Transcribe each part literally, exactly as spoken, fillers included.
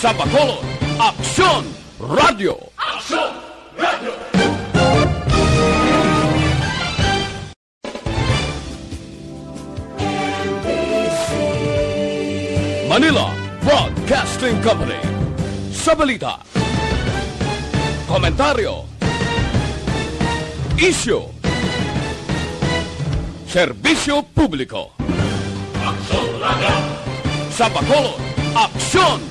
Sa Bacolod, Aksyon Radyo. Aksyon Radyo. Manila Broadcasting Company. Sa balita, komentaryo, isyu, serbisyo publiko. Aksyon Radyo. Sa Bacolod, Aksyon.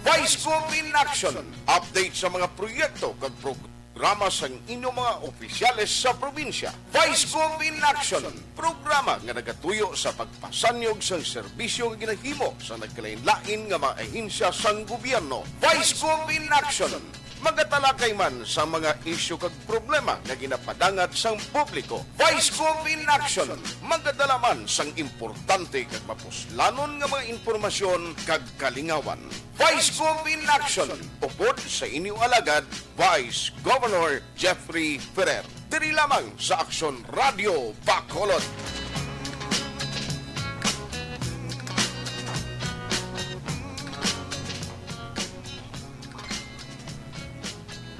Vice Gov in Action. Update sa mga proyekto kag programa sang inyo mga opisyales sa probinsya. Vice Gov in Action, programa nga nagatuyo sa pagpasanyog sang serbisyo nga ginahimo sa nagkalain-lain nga mga ahensya sang gobyerno. Vice Gov in Action, magatalakay man sa mga isyu kag problema nga ginapadangat sang publiko. Vice Gov in Action, magadala man sang importante kag mapuslanon nga mga impormasyon kag kalingawan. Vice Gov in Action, upod sa inyong alagad, Vice Governor Jeffrey Ferrer. Diri lamang sa Aksyon Radyo Bacolod.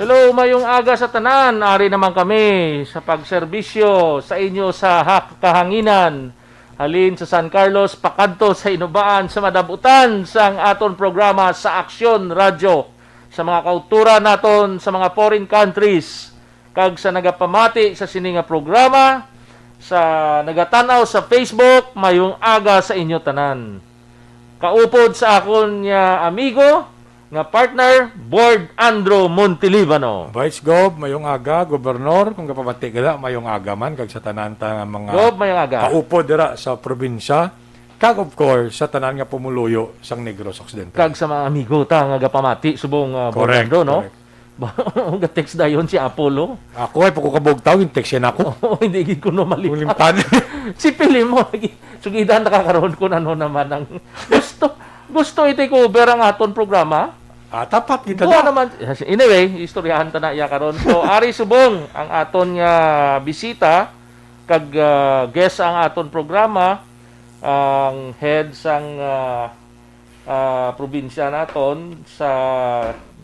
Hello, mayong aga sa tanan. Ari naman kami sa pagserbisyo sa inyo sa hak-, kahanginan. Halin sa San Carlos, pakadto sa Inubaan, sa madabutan sang aton programa sa Aksyon Radyo, sa mga kauturan naton sa mga foreign countries, kag sa nagapamati sa sini nga programa, sa nagatan-aw sa Facebook, mayong aga sa inyo tanan. Kaupod sa akon nga amigo, nga partner, Board Andrew Montelibano. Vice Gov, mayong aga. Gobernador, kung kapamati ka na, mayong aga man, kag sa tanan ta nga mga Gov, mayong aga. Kaupod dira sa probinsya, kag of course, sa tanan nga pumuluyo sang Negros Occidental. Kag sa mga amigo ta nga gapamati subong, ah, Board Correct, Andrew, no? Correct. Ga-text dayon si Apollo. Ako ay pako kabugtaw, yung text yan ako. Oo, hindi gid ko no mali. Ulimtan. Si Pilimon lagi. Sugidan na ka karon kung ano naman ang gusto. Gusto i-take over ang aton programa? Ah, tapat kita Buwan na. Naman. Anyway, istoryahan ta na iya karon. So, ari subong ang aton nga bisita, kag, ah, guest ang aton programa, ang head sang, ah, ah, probinsya naton sa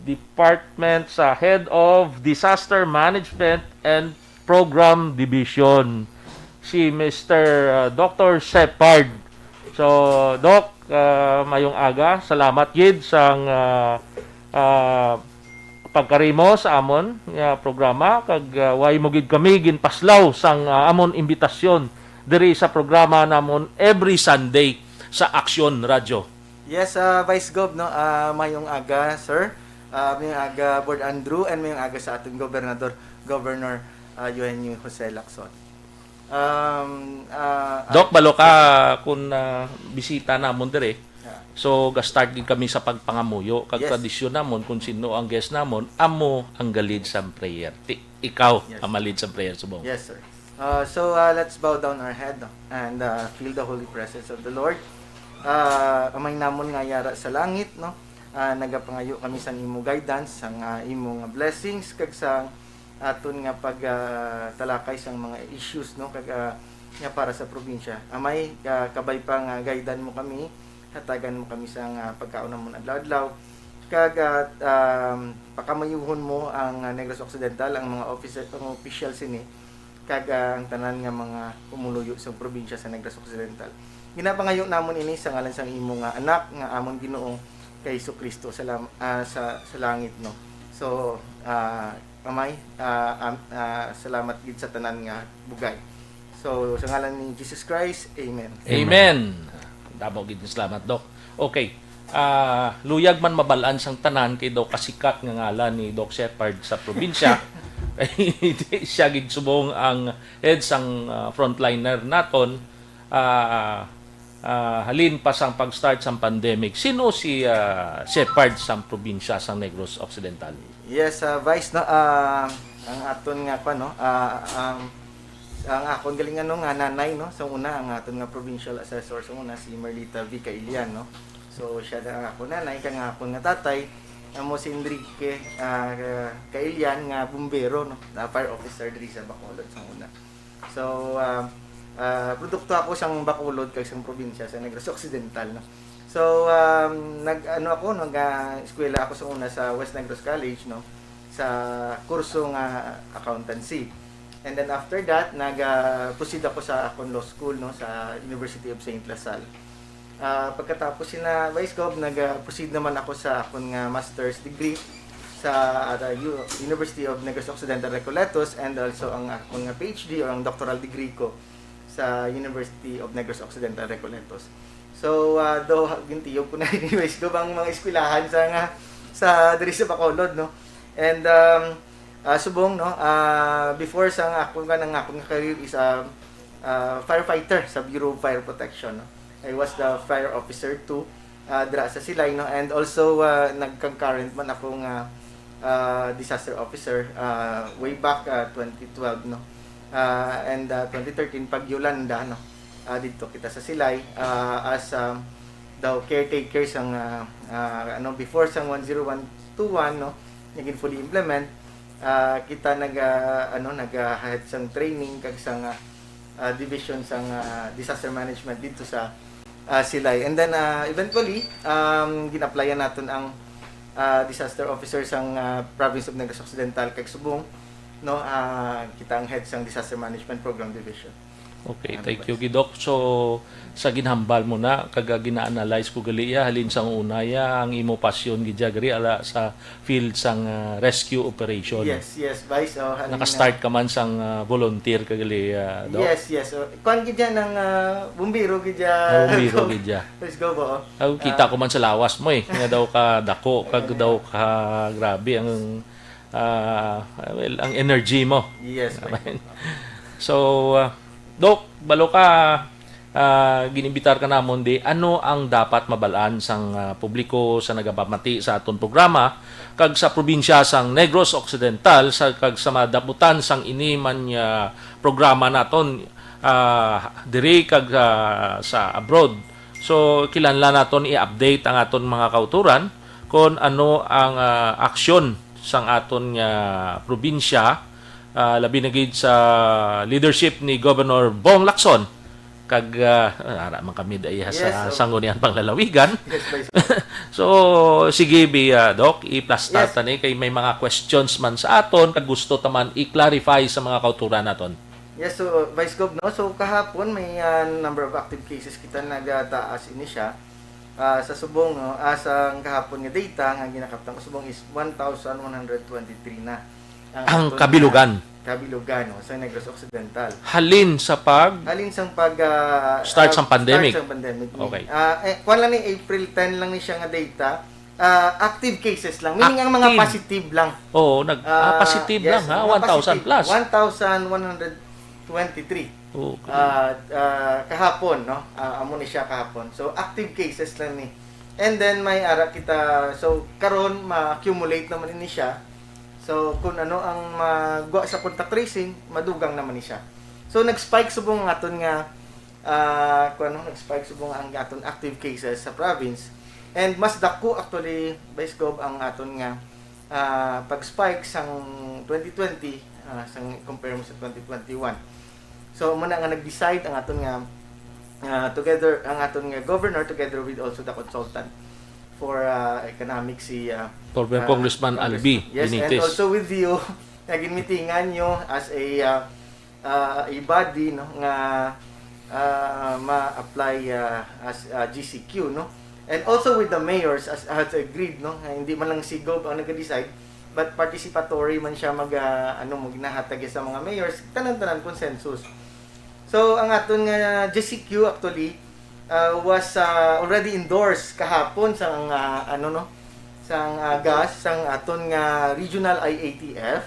department, sa Head of Disaster Management and Program Division, si Mister, ah, Doctor Shepard. So, Doc, ah, mayong aga. Salamat gid sang, ah, ah, pagkarimo sa amon nga programa, kag, ah, way mo gid kami ginpaslaw sang, ah, amon imbitasyon diri sa programa namon every Sunday sa Aksyon Radyo. Yes, ah, Vice Gov, no? Ah, mayong aga, sir. Ah, mayong aga, Board Andrew, and mayong aga sa aton gobernador, Governor, ah, Eugenio Jose Lacson. Um, ah, Doc, ah, balo ka kung, ah, bisita namon dire. Yeah. So, ga-start gid kami sa pagpangamuyo. Kag Yes. Tradisyon namon, kung sino ang guest namon, amo ang ga-lead sa prayer. Ti-, ikaw Yes. ang ma-lead sa prayer, subong. Yes, sir. Uh, so, uh, let's bow down our head, no, and, uh, feel the holy presence of the Lord. Uh, Amay namon nga yara sa langit, no? Uh, nagapangayo kami sang imo guidance, sang, uh, imo nga blessings, kag sang aton nga pag, ah, talakay sang mga issues, no, kag, ah, nga para sa probinsya. Amay, ah, kabay pa nga guidean mo kami, hatagan mo kami sang, ah, pagkaon namon adlaw-adlaw. Kag, ah, um, pakamayuhon mo ang, ah, Negros Occidental, ang mga officer, ang opisyal sini, kag, ah, ang tanan nga mga pumuluyo sa probinsya sa Negros Occidental. Ginapangayo namon ini sa ngalan sang imo nga Anak, nga amon Ginoo, kay Jesu-Cristo sa lam-, ah, sa, sa langit, no. So, ah, Amay, ah, am-, ah, salamat gid sa tanan nga bugay. So, sa ngalan ni Jesus Christ, amen. Amen. Amen. Damo gid nga salamat, Doc. Okay. Ah, luyag man mabal-an sang tanan kay daw kasikat nga ngalan ni Doc Shepard sa probinsya. Siya gid subong ang head sang, ah, frontliner naton. Ah, ah, halin pa sang pag-start sang pandemic, sino si, ah, Shepard sang probinsya sang Negros Occidental? Yes, ah, Vice, no, ah, ang aton nga, kwan, no, ah, ang, ang akon galing, ano, nga nanay, no, sa una, ang aton nga provincial assessor sa una, si Merlita V. Cailian, no. So, siya na ang akon nanay, kag ang akon nga tatay, amo si Enrique, ah, Cailian, nga bumbero, no, na fire officer diri sa Bacolod sa una. So, ah, Ah, produkto ako sang Bacolod kag sang probinsya sa Negros Occidental, no. So, um, nag-ano ako, nag, ah, eskwela ako sa una sa West Negros College, no, sa kurso nga accountancy. And then after that, nag, ah, proceed ako sa akon law school, no, sa University of Saint La Salle. Ah, pagkatapos sina Vice Gov, nag, ah, proceed naman ako sa akon nga master's degree sa, ah, U-, University of Negros Occidental Recoletos, and also ang akon nga P H D or ang doctoral degree ko sa University of Negros Occidental Recoletos. So, ah, do, gintiyog ko na ni Vice Gov ang mga eskwelahan sa nga, sa diri sa Bacolod, no? And, um, ah, subong, no, ah, before sa nga akon nga, nga akon nga career is, ah, ah, firefighter sa Bureau of Fire Protection, no? I was the fire officer two, ah, dira sa Silay, no? And also, ah, nag-concurrent man ako nga, ah, disaster officer, ah, way back, ah, twenty twelve, no? Ah, and, ah, twenty thirteen, pag Yolanda, no? Ah, didto kita sa Silay, ah, as, ah, daw caretaker sang, ah, ah, ano, before sang one zero one two one, no? Nga gin fully implement, ah, kita nag, ah, ano, nag, ah, head sang training kag sang, ah, ah, division sang, ah, disaster management didto sa, ah, Silay. And then, ah, eventually, um, gin-applyan naton ang, ah, disaster officer sang, ah, province of Negros Occidental kag subong, no, ah, kita ang head sang Disaster Management Program Division. Okay, ano thank ba you, Gidok. So, sa ginhambal mo na, kag gina-analyze ko gali, ya, halin sang una, ya, ang imo pasyon gid ya, gali, ala sa field sang, ah, rescue operation. Yes, yes, Vice. Oh, halin Naka-start na. Ka man sang, ah, volunteer ka gali, ah, Doc? Yes, yes. Oh, kuan gid ya ng, ah, bumbiro gid ya. Ah, bumbiro gid ya. Let's go, bo. Oh, kita Ah. Ko man sa lawas mo, eh. Nga daw ka dako, kag daw ka grabe ang, ah, well, ang energy mo. Yes, Vice. So, ah, Doc, balo ka, ah, ginimbitar ka namon di, ano ang dapat mabalaan sang, ah, publiko sa nagapamati sa aton programa kag sa probinsya sang Negros Occidental sa, kag sa madaputan sang ini man nga programa naton, ah, diri kag, ah, sa abroad? So, kinahanglan naton i-update ang aton mga kauturan kon ano ang, ah, aksyon sang aton nga probinsya, ah, labi na gid sa leadership ni Governor Bong Lacson. Kag, ah, ara man kami daya sa Yes, sir. Sangguniang Panglalawigan. Yes, Vice. So, sige, bi, ah, Doc, i-plasta Yes. ta ni kay may mga questions man sa aton kag gusto ta man i-clarify sa mga kauturan naton. Yes, so, Vice Gov, no? So, kahapon may, ah, number of active cases kita nagataas ini siya. Ah, sa subong, no? Ah, sa kahapon nga data nga ginakaptan ko subong is one thousand one hundred twenty-three na. Ang Ang actual kabilugan. Na kabilugan, no? Sa Negros Occidental. Halin sa pag Halin sang pag, ah, Start ah, sang pandemic. Start sang pandemic ni. Okay. Ah, eh, kuwan lang ni April ten lang ni siya nga data. Ah, active cases lang. Meaning ang mga Active. Positive lang. Oo, nag-, ah, Ah, positive yes, lang, ha? mga One thousand positive. Plus. One thousand one hundred twenty-three. Okay. Ah, ah, kahapon, no? Ah, amo ni siya kahapon. So, active cases lang ni. And then, may ara kita, so, karon, ma-accumulate naman ni siya. So, kung ano ang magwa sa contact tracing, madugang naman ni siya. So, nag-spike subong ang aton nga, ah, kung ano, nag-spike subong ang aton active cases sa province. And mas dako, actually, Vice Gov, ang aton nga, ah, pag-spike sang twenty twenty, ah, sang compare mo sa twenty twenty-one. So, muna nga nag-decide ang aton nga, ah, together, ang aton nga governor together with also the consultant for, ah, economic, si, ah, Former ah, Congressman Albi Congressman. Yes, and Benitez. Also with you, naging meetingan nyo as a, ah, ah, a body, no, nga, ah, ma-apply, ah, as, ah, G C Q, no? And also with the mayors as, as agreed, no, nga hindi man lang si Gov ang nag-decide, but participatory man siya mag, ah, ano, magnahatag sa mga mayors, tanan-tanan consensus. So, ang aton nga G C Q actually, ah, was, ah, already endorsed kahapon sa, ah, ano, no, sa, ah, gas, sa aton nga regional I A T F,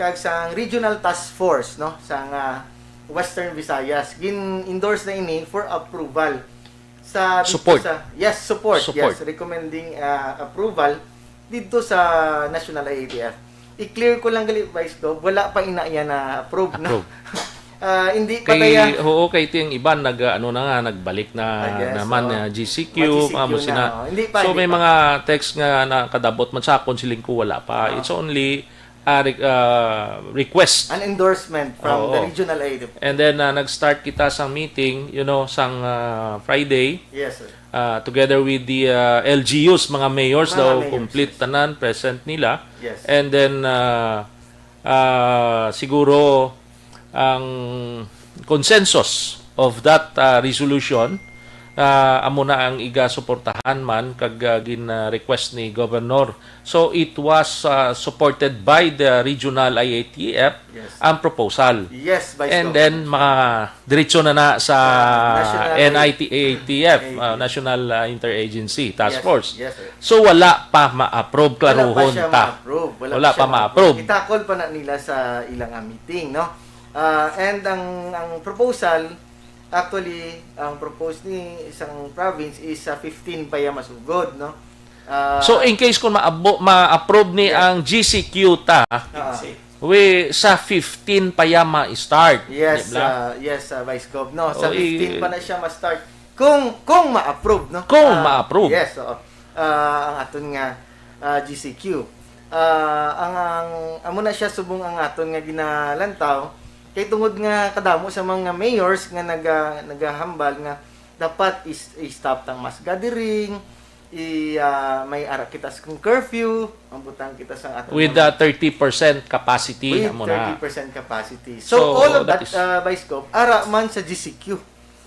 kag sa regional task force, no, sa, ah, Western Visayas. Gin-endorse na ini for approval sa, dito Support. Sa, yes, support. Support. Yes, recommending, ah, approval dito sa National I A T F. I-clear ko lang gali, Vice Gov, wala pa ina iya na approve, no? Approve. Ah, hindi pa Kay, kaya oo, kay ting iban nag, ano na nga, nagbalik na I guess, naman, oo. Ah, G C Q, Mag-G C Q mga na, sina-, oh. Hindi pa, so, hindi may pa. Mga text nga nakadabot man sa akon, siling ko wala pa. Oo. It's only ah, re- ah, request. An endorsement from the Oo. regional A D F. And then, ah, nag-start kita sang meeting, you know, sang ah, Friday, Yes, sir. ah, together with the ah, L G Us, mga mayors Mga daw, mayors, complete yes. tanan, present nila. Yes. And then, ah, ah, siguro, ang consensus of that ah, resolution, ah, amo na ang igasuportahan man kag ah, gin-request ni Governor. So, it was ah, supported by the regional I A T F Yes. ang proposal. Yes, Vice And Gov. then, mga diretso na na sa Sa National N I T A T F, A T F. ah, National ah, Interagency Task Yes, Force. Yes, sir. So, wala pa ma-approve, Wala pa klaruhon siya ta. ma-approve. Wala pa ma-approve. Itakol pa na nila sa ilang ah, meeting, no? Ah, and ang ang proposal, actually, ang propose ni isang province is sa fifteen pa ya masugod, no? Ah, So, in case kung maabo, ma-approve ni Yes. ang G C Q ta, ah, we, sa fifteen pa ya ma-start. Yes, Di ba? ah, yes, ah, Vice Gov, no? Sa O, fifteen i- pa na siya ma-start. Kung kung ma-approve, no? Kung Ah, ma-approve. Yes, oo. Ah, ang aton nga ah, G C Q. Ah, ang, ang amo na siya subong ang aton nga ginalantaw kay tungod nga kadamo sa mga mayors nga naga, nagahambal nga dapat is, i-stop tang mass gathering, i ah, may ara kita sa curfew, ang butang kita sa aton With mga the thirty percent capacity, with amo na. thirty percent capacity. So, So, all of that that, is uh, Vice Gov, ara man sa G C Q.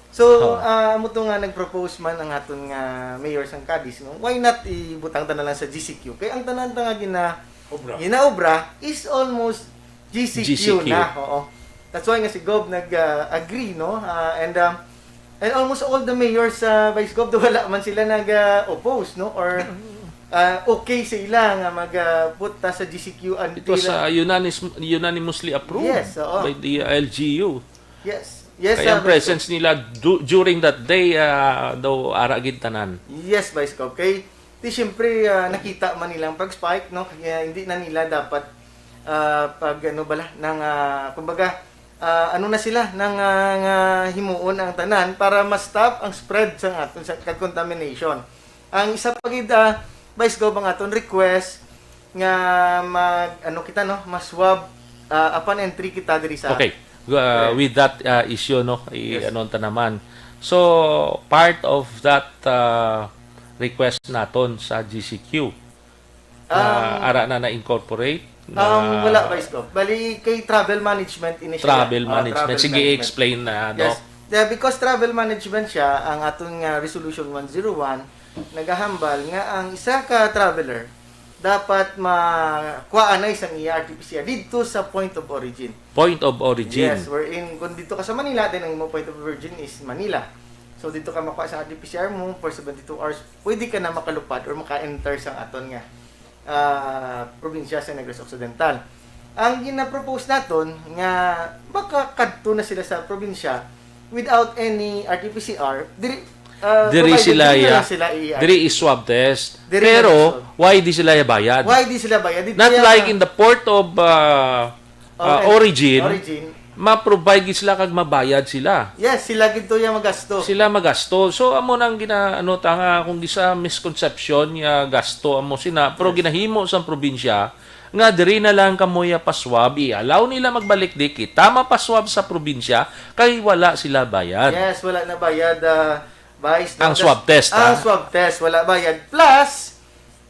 So, Oh. uh, amo to nga nag-propose man ang aton nga mayor sang Cadiz, no? Why not ibutang ta na lang sa G C Q? Kay ang tanan ta nga gina Obra. ginaobra is almost G C Q, G C Q. Na, oo. That's why nga si Gov nag-agree, no? Uh, and um, and almost all the mayors sa Vice Gov, wala man sila nag-oppose, no? Or uh, okay sa ila nga mag-put ta sa G C Q It was until uh, unanimous, unanimously approved Yes, oo. by the uh, L G U. Yes. Yes, Kaya uh, ang Vice Gov. presence nila du- during that day, ah, daw ara gid tanan. Yes, Vice Gov. Kay, di siyempre, ah, nakita man nilang pag-spike, no? Kaya hindi na nila dapat, ah, pag ano bala, nang, ah, kumbaga, ah, ano na sila, nang ah, nga himuon ang tanan para ma-stop ang spread sa aton sa kag contamination. Ang isa pa gid, ah, Vice Gov, ang aton request nga mag ano kita, no, ma-swab, ah, upon entry kita diri sa Okay. Uh, Correct. With that uh, issue, no, i Yes. ano ta naman. So, part of that uh, request naton sa G C Q, Um, uh, ara na na-incorporate? Um, na- wala, Vice Gov. Bali, kay travel management ini siya. Travel Ah, management. travel Sige, management. Explain na, no? Yes. Yeah, because travel management siya, ang aton nga Resolution one zero one, nagahambal nga ang isa ka traveler dapat makuha na isang iya R T P C R didto sa point of origin. Point of origin. Yes, wherein kung dito ka sa Manila, then ang imo point of origin is Manila. So, dito ka makuha sa R T P C R mo for seventy-two hours, pwede ka na makalupad or maka-enter sa aton nga ah, probinsya sa Negros Occidental. Ang ginapropose naton nga makakadto na sila sa probinsya without any R T P C R, diri, ah, Diri provided sila diri na ya, lang sila i- diri is swab test. Diri na Pero, lang swab. Why di sila bayad? Why di sila bayad? Di Not kaya like nga- in the port of uh, Oh, uh, okay. origin, Origin. ma-provide gid sila kag mabayad sila. Yes, sila gid to yung magasto. Sila magasto. So, amo nang gina-, ano, ta nga, kung gisa misconception nga gasto amo sina, pero Yes. ginahimo sa probinsya nga diri na lang kamo ya paswab, i-allow nila magbalik di kita mapaswab sa probinsya kay wala sila bayad. Yes, wala na bayad, ah, Vice, no? Ang swab test, Ang ah. Swab test, wala bayad. Plus,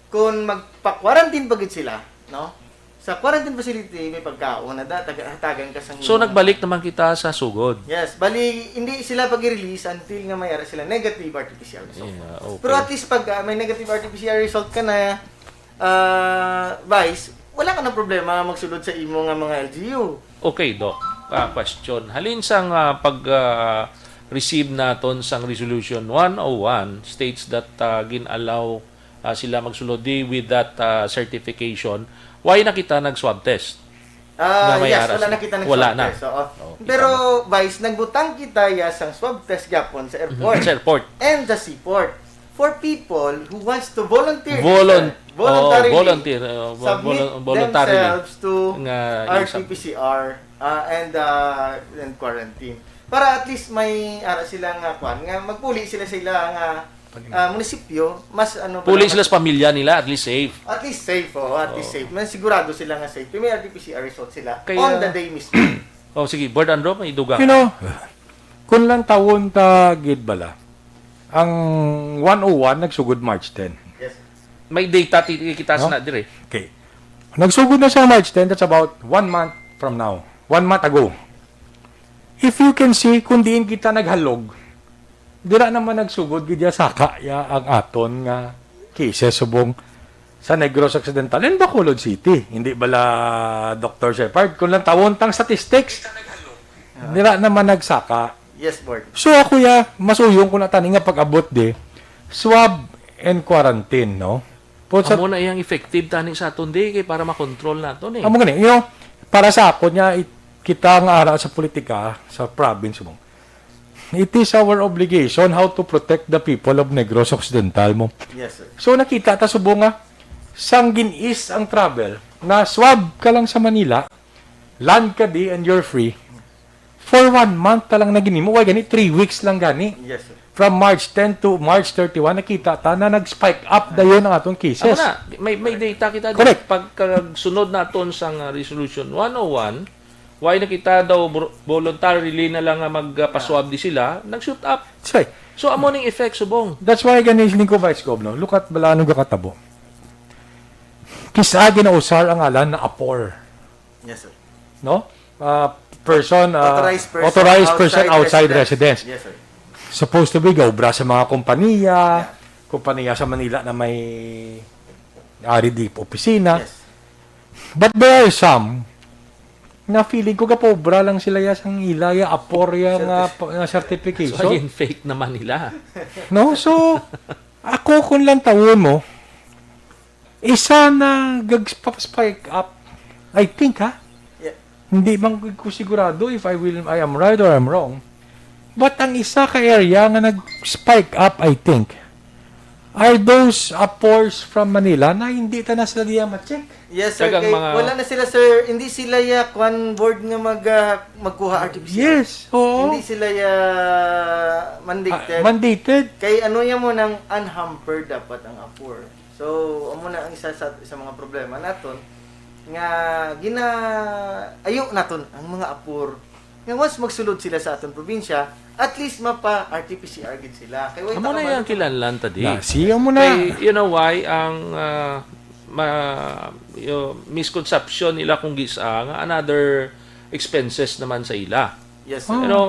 kung magpa-quarantine pa gid sila, no? Sa quarantine facility, may pagkaon na da, taga-, hatagan ka sang So, imong nagbalik naman kita sa sugod. Yes, bali, hindi sila pag-release until nga may ara sila negative R T P C R result. Yeah, okay. Pero at least pag ah, may negative R T P C R result ka na, ah, Vice, wala ka na problema magsulod sa imo nga mga L G U. Okay, Doc. Ah, question. Halin sang ah, pag ah, receive naton sang Resolution one oh one states that ah, gin-allow ah, sila magsulod di with that ah, certification. Why na kita nag-swab test? Ah, Na may yes, aras wala na. na kita nag Wala swab na. test, oo. Oh, kita Pero, mo. Vice, nagbutang kita ya sang swab test gyapon sa airport. Sa airport. And the seaport. For people who wants to volunteer, Volun- voluntarily oh, volunteer, uh, vol- submit volun- voluntarily. themselves to Nga R T P C R uh, and, uh, and quarantine. Para at least may ara sila nga kwan, nga magpuli sila sila nga ah, munisipyo, mas ano pa Puli lang, sila sa pamilya nila, at least safe. At least safe, oh, at least Oo. safe. Mas sigurado sila nga safe. Kay may R T P C R result sila Kaya- on the day mismo. Oh, sige, Board Andro, may dugang. You know, kung lang tawon ta gid bala, ang one oh one nagsugod March ten. Yes. May data ti kita No? na dire. Okay. Nagsugod na siya March ten, that's about one month from now. One month ago. If you can see, kung diin kita naghalog, dira naman nagsugod gid ya saka ya ang aton nga cases subong sa Negros Occidental and Bacolod City. Hindi bala, Doctor Shepard? Kung lang tawon tang statistics, dira naman nagsaka. Yes, board. So ako ya, masuyong ko na tani nga pag-abot di, swab and quarantine, no? Po sa, Amo na iyang effective tani sa aton di kay para makontrol naton eh. Amo gani, you know, para sa ako niya, it- kita nga ara sa politika sa province mo. It is our obligation how to protect the people of Negros Occidental mo. Yes, sir. So nakita ta subong nga sang gin-ease ang travel, na swab ka lang sa Manila, land ka di and you're free. For one month ta lang na ginimo, why gani three weeks lang gani. Yes, sir. From March ten to March thirty-one, nakita ta na nag-spike up dayon ang atong Amo cases. na, may may data kita di. Correct. Pagkasunod naton sang ah, resolution one oh one, why na kita daw bro- voluntarily na lang nga magpaswab di sila, nag-shoot up. That's right. So amo ning effect subong. That's why gani siling ko, Vice Gov, no? Look at bala anong gakatabo. Kisa ginausar ang ngalan na apor, Yes, sir. no? Uh, person, uh, Authorized person authorized person outside outside residence. residence. Yes, sir. Supposed to be gaubra sa mga kompanya, Yeah. kompanya sa Manila na may ari di opisina. Yes. But there are some na feeling ko gapobra lang sila ya sang ila ya apor ya nga, nga So certification. again, fake naman nila. No? So, ako kung lang tawon mo, isa na gag-spike up, I think, ha? Yeah. Hindi man ko sigurado if I will, I am right or I'm wrong. But ang isa ka area nga nag-spike up, I think, are those apors from Manila na hindi ta na sila diya ma-check. Yes, sir. Kag ang Kay mga- wala na sila, sir. Hindi sila ya kwan board nga mag ah, magkuha R T P C R. Yes, oo. Hindi sila ya mandated. Ah, mandated. Kay ano yan mo nang unhampered dapat ang apor. So, amo na ang isa sa, sa mga problema naton nga gina ayo naton ang mga apor nga once magsulod sila sa aton probinsya, at least mapa R T P C R gid sila. Kay wala Amo na ka yung man- kinahanglan ta di. Na, see, amo na. Kay, you know why ang ah, ma, yung misconception nila kung gisa nga another expenses naman sa ila. Yes, Oh. sir. Pero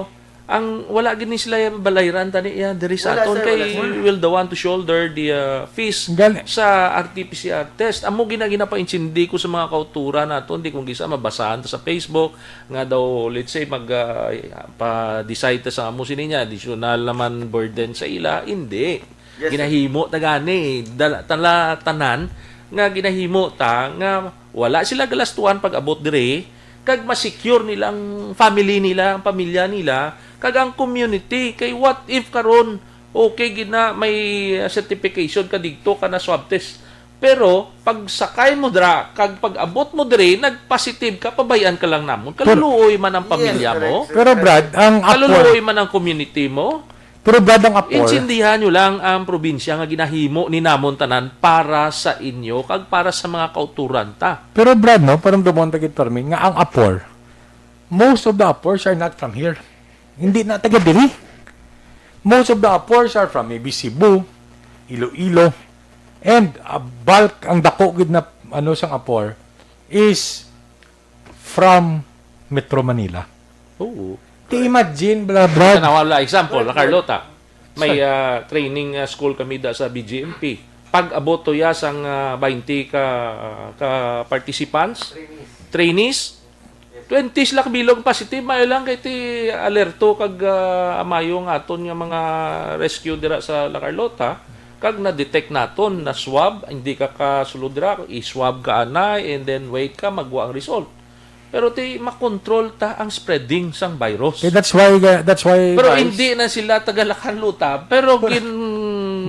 ang wala gid ni sila yung balayran tani iya diri sa Wala, aton sir, kay wala, sir. We will the one to shoulder the uh, fees Gali. sa R T P C R test. Amo gina ginapaintindi ko sa mga kauturan naton, di kung gisa mabasahan ta sa Facebook nga daw, let's say, mag uh, pa-decide ta sa amo sini niya additional naman burden sa ila. Hindi. Yes, sir. Ginahimo ta gani dala, tala, tanan nga ginahimo ta nga wala sila galastuan pag abot diri, kag ma-secure nila ang family nila, ang pamilya nila, kag ang community. Kay what if karon okay gid na may uh, certification ka digto ka na swab test, pero pag sakay mo dra kag pag abot mo diri nag-positive ka, pabayan ka lang namon, kaluluoy man ang Yes, pamilya mo. Correct, sir. Pero Brad, ang apor, Kaluluoy man ang community mo. pero Brad, ang apor, Intindihan nyo lang ang probinsya nga ginahimo ni namon tanan para sa inyo kag para sa mga kauturan ta. Pero Brad, no, parang dumon ta gid permi nga ang apor, most of the apors are not from here. Hindi na taga diri. Most of the apors are from maybe Cebu, Iloilo, and a bulk, ang dako gid na ano sang apor is from Metro Manila. Oo. Ti imagine, bla, Brad. Tanawa, wala, example, La Carlota. May Sir. ah, training ah, school kami da sa B G M P. Pag abot to ya sang ah, twenty ka, ka participants, trainees, twenty sila kabilog positive, maayo lang kay ti alerto kag ah, amayo nga aton nga mga rescue dira sa La Carlota, kag na-detect naton na swab, hindi ka kasulod dira, i-swab ka anay, and then wait ka, magwa ang result. Pero ti makontrol ta ang spreading sang virus. Okay, that's why, that's why, Pero Vice, hindi na sila taga La Carlota, pero gin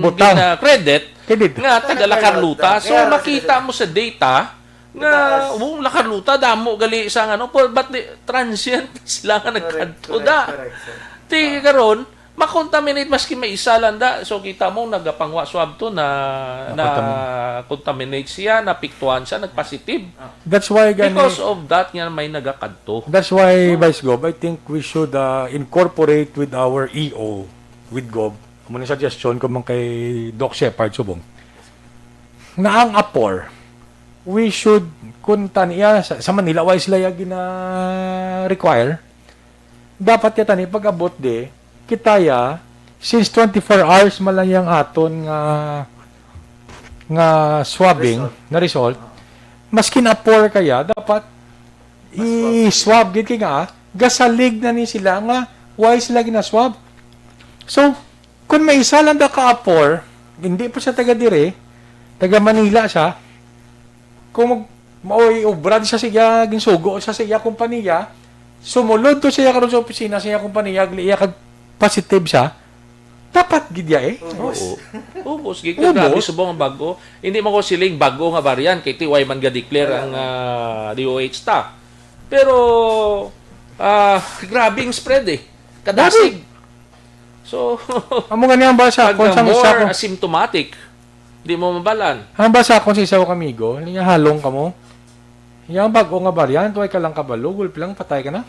Butang. gina-credit Credit. nga taga La Carlota. So Kaya makita mo sa data nga Mataas. oh, La Carlota damo gali sa ano, pero but the transient sila nga Correct, nagkadto correct, da. correct, sir. Ti karon makontaminate maski may isa lang da. So, kita mo, nagapangwa swab to na, na Nakontamin- contaminate siya, napiktuhan siya, nagpositive. That's why gani, Because of that nga may nagakadto. That's why, Vice Gov, I think we should uh, incorporate with our E O, with Gov, amo na suggestion ko man kay Doc Shepard subong, na ang apor, we should, kung taniya, sa, sa Manila, why sila ya gina-require? Dapat ya tani, pag-abot di, kita ya, since twenty-four hours man lang yang aton nga nga swabbing, na result, maskin apor kaya, dapat i-swab gid kay nga, gasalig na ni sila nga, why sila ginaswab? So, kung may isa lang da ka apor, hindi pa siya taga dire, taga Manila siya, kung mag, maoy obra di siya sa iya, ginsugo siya sa iya kompanya, sumulod to siya karon sa opisina sa iya kompanya, iya kag positive siya, dapat gid ya eh. Ubos. Oo. Ubos, gid ka, grabe subong ang bago. Hindi man ko siling bago nga variant, kay ti way man ga-declare ang ah, D O H ta. Pero, ah, grabe ang spread eh. Kadasig. So, Amo gani ang basa pag kung sa isa more ko, asymptomatic, di mo mabalan. ang basa kung sa isa ko kamigo, niya halong kamo. Yang bago nga variant, way ka lang kabalo, gulpi lang patay ka na.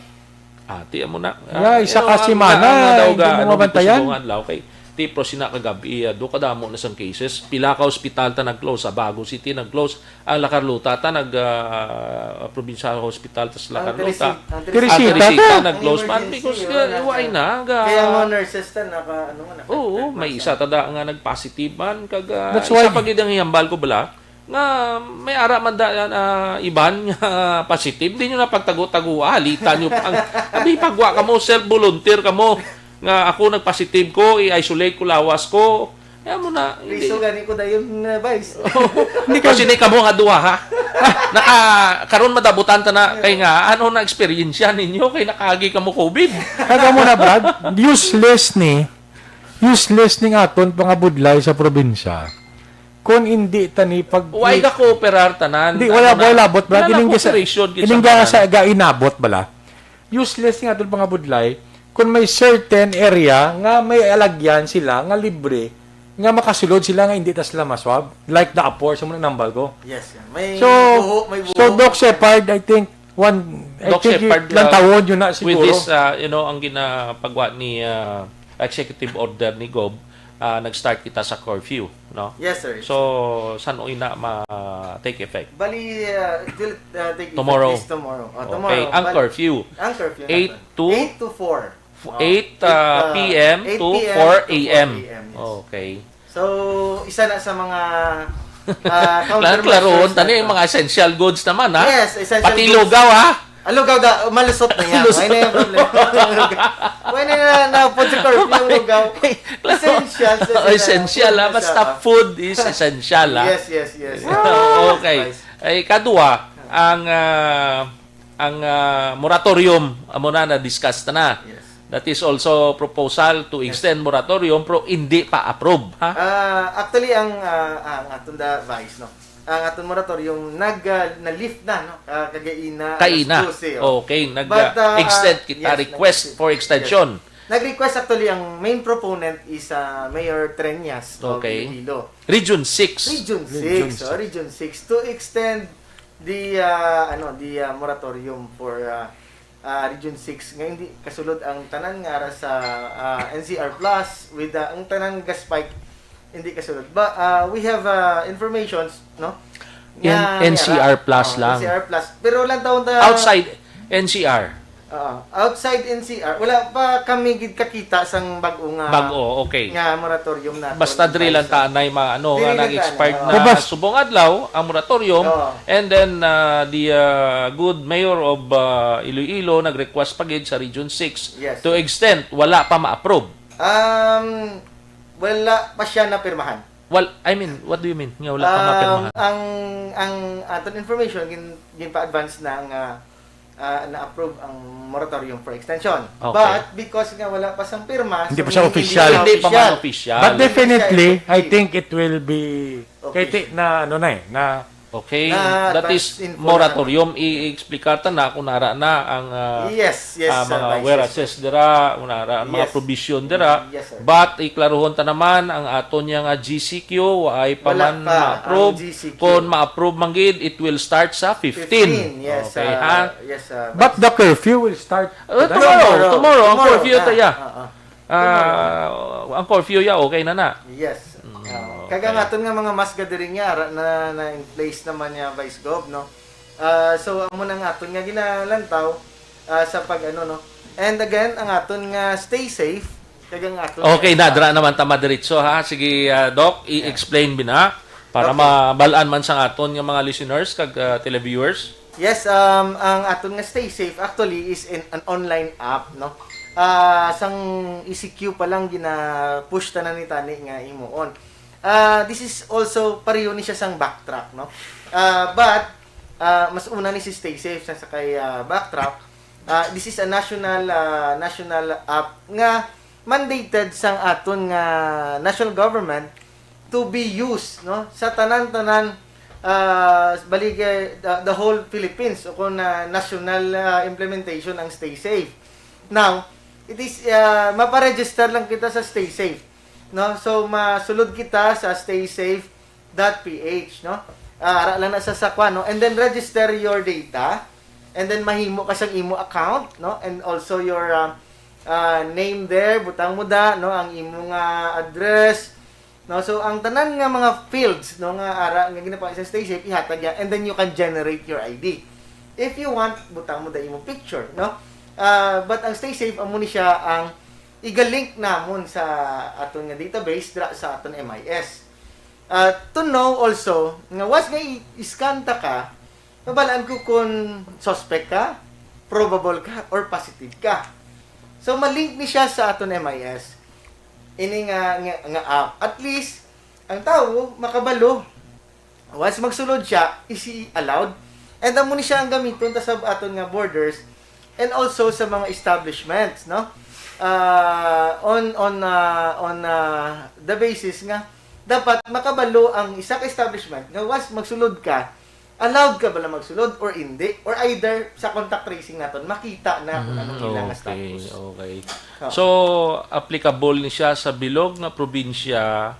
Ati mo na. Yeah, isa ka semana, hindi mo mabantayan. Adlaw kay ti pro sina kagabi, ah, do kadamo na sang cases. Pila ka hospital ta nag-close, sa Bago City nag-close, ang La Carlota ta nag ah, provincial hospital ta sa La Ang Carlota. Teresita, ang Teresita. Ang Teresita Ta? nag-close man Emergency, because oh, uh, naka- why na ga Kaya mga nurses ta naka ano man. Oo, may isa ta da nga nagpositive man kag ah, That's isa why- pa gid ang hiyambal ko bala nga may ara man da ah, iban nga positive, di nyo na pagtago-tago, halita nyo pa ang abi pagwa kamo, self volunteer kamo nga ako nagpositive ko, i-isolate ko lawas ko. Kaya mo na, hindi. Piso gani ko dayon na, Vice. Hindi kasi ni kamo nga duha ha. Naka karon madabutan ta na kay nga ano na eksperyensya ninyo kay nakaagi kamo COVID. Kag amo na, Brad, useless ni, useless ning aton pangabudlay sa probinsya. Kung hindi ta ni pag Why ka kooperar tanan? Hindi, wala, Ano na? wala labot, Brad. Wala Ining na gasa, cooperation gid ining sa gasa tanan. ga inabot bala. Useless nga aton pangabudlay kung may certain area nga may alagyan sila nga libre nga makasulod sila nga hindi ta sila maswab. Like the apor sa muna nambal ko. Yes, yeah. May So, buho, may buho. So Doc Shepard, I think one, I Doc think Shepard, lang uh, tawon yun na With siguro. This, uh, you know, ang ginapagwa ni uh, executive order ni Gob, uh, nag-start kita sa curfew, no? Yes, sir. So, san-o ina ma-take effect? Bali, uh, it will uh, take Tomorrow. effect this tomorrow. Oh, Okay, tomorrow. ang Bali, curfew, Ang curfew eight natin. to eight to four. F- eight, uh, P M to four A M. Yes. Okay. So, isa na sa mga uh, Kailangan klaroon tani yung mga essential goods naman, ha? Yes, essential Pati goods. Lugaw, ha? Ah, lugaw da, malusot na yan. Malusot. Ay na yung problema. Pwede na na po sa curfew ang lugaw. Essential. Oh, essential, ha? Basta food is essential, ha? Yes, yes, yes. Okay. Nice. Ay, kadua, ang ah, ang ah, moratorium, amo na na-discuss na na. Yes. That is also proposal to extend moratorium pero hindi pa approve, ha? Ah, actually ang ah, ang aton da vice, no. Ang aton moratorium nag ah, na-lift na, no. Ah, kagaina Kaina. alas dose, oh. Okay, nag But, ah, extend ah, kita, yes, request nag- for extension. Nag-request actually ang main proponent is ah, Mayor Treñas of Okay. Iloilo. Region six. Region Region six, oh, Region six to extend the ah, ano, the ah, moratorium for ah, ah, Region six nga hindi kasulod ang tanan nga ara sa ah, N C R Plus with ah, ang tanan nga spike hindi kasulod. But ah, we have ah, informations, no? In- Nga N C R may ara. Plus Oh, lang. N C R Plus. Pero lang taon ta Outside N C R. Oo. Outside N C R, wala pa kami gid kakita sang bag-o nga Bag-o, okay. nga moratorium na. Basta diri lang ta anay ma ano Diri nga lang ta nag-expired anay, na oo. Bas- subong adlaw ang moratorium, Oo. and then uh, the uh, good mayor of uh, Iloilo nag-request pa gid sa Region six Yes. to extend, wala pa ma-approve. Um, wala pa siya napirmahan. Well, I mean, what do you mean? Nga wala pa Um, mapirmahan. Ang ang aton information gin, ginpa-advance na nga ah, na-approve ang moratorium for extension. Okay. But because nga wala pa sang pirma, Hindi so pa siya meaning official. Hindi pa man official. official. But definitely, Hindi siya I think it will be Okay. kay ti- na ano na eh, na Okay, Na that advance is info moratorium. I-explicar ta na kung ara na ang ah, Yes, yes, ah, sir, mga Vice. warehouses dira, kung ara ang mga Yes. provision dira. Yes, sir. But iklaruhon ta naman ang aton niya nga G C Q, waay pa Wala man pa ang ma-approve. G C Q. Kung ma-approve man gid, it will start sa fifteen. Yes, Okay, ah, ha? Yes, ah, But Vice. the curfew will start Uh, today? tomorrow, tomorrow, ang curfew na. ta, ya. Ah, ah. Ah, ang curfew ya, okay na na. Yes. Mm, Ah, okay. Kag ang aton nga mga mask gathering niya, ara na, na in place naman niya, Vice Gov, no? Ah, so, amo na ang aton nga ginalantaw ah, sa pag ano, no? And again, ang aton nga stay safe, kag ang aton Okay, nga nadra naman ta madiretso, ha. Sige, ah, Doc, i-explain bina para Okay. mabalaan man sang aton nga mga listeners kag ah, televiewers. Yes, um, ang aton nga stay safe actually is in an online app, no? Ah, sang E C Q pa lang gina-push tanan ni tani nga himuon. Ah, this is also pareho ni siya sang Backtrack, no? Ah, but ah, mas una ni si Stay Safe sa, sa kay ah, Backtrack. Ah, this is a national ah, national app nga mandated sang aton nga national government to be used, no, sa tanan-tanan ah, baligay the, the whole Philippines o kung na national ah, implementation ang Stay Safe. Now, it is ah, maparegister lang kita sa Stay Safe, no? So masulod kita sa stay safe dot p h, no? Ah, ara lang na sa sakwa, no? And then register your data, and then mahimo ka sang imo account, no? And also your ah, ah, name there, butang mo da, no? Ang imo nga address, no? So ang tanan nga mga fields, no, nga ara nga ginapakita sa Stay Safe, ihatag ya, and then you can generate your I D. If you want, butang mo da imo picture, no? Ah, but ang Stay Safe, amo ni siya ang igalink namon sa aton nga database dira sa aton M I S. Ah, to know also nga once nga i-scan ta ka, mabalaan ko kung suspect ka, probable ka, or positive ka. So malink ni siya sa aton M I S. Ini nga, nga, nga app. At least ang tawo makabalo. Once magsulod siya, is he allowed? And amo ni siya ang gamiton ta sa aton nga borders and also sa mga establishments, no? Ah, on on ah, on ah, the basis nga dapat makabalo ang isa ka establishment nga once magsulod ka, allowed ka bala magsulod or hindi, or either sa contact tracing naton makita na kung anong ilang nga Okay, status. Okay. Oh. So, applicable ni siya sa bilog nga probinsya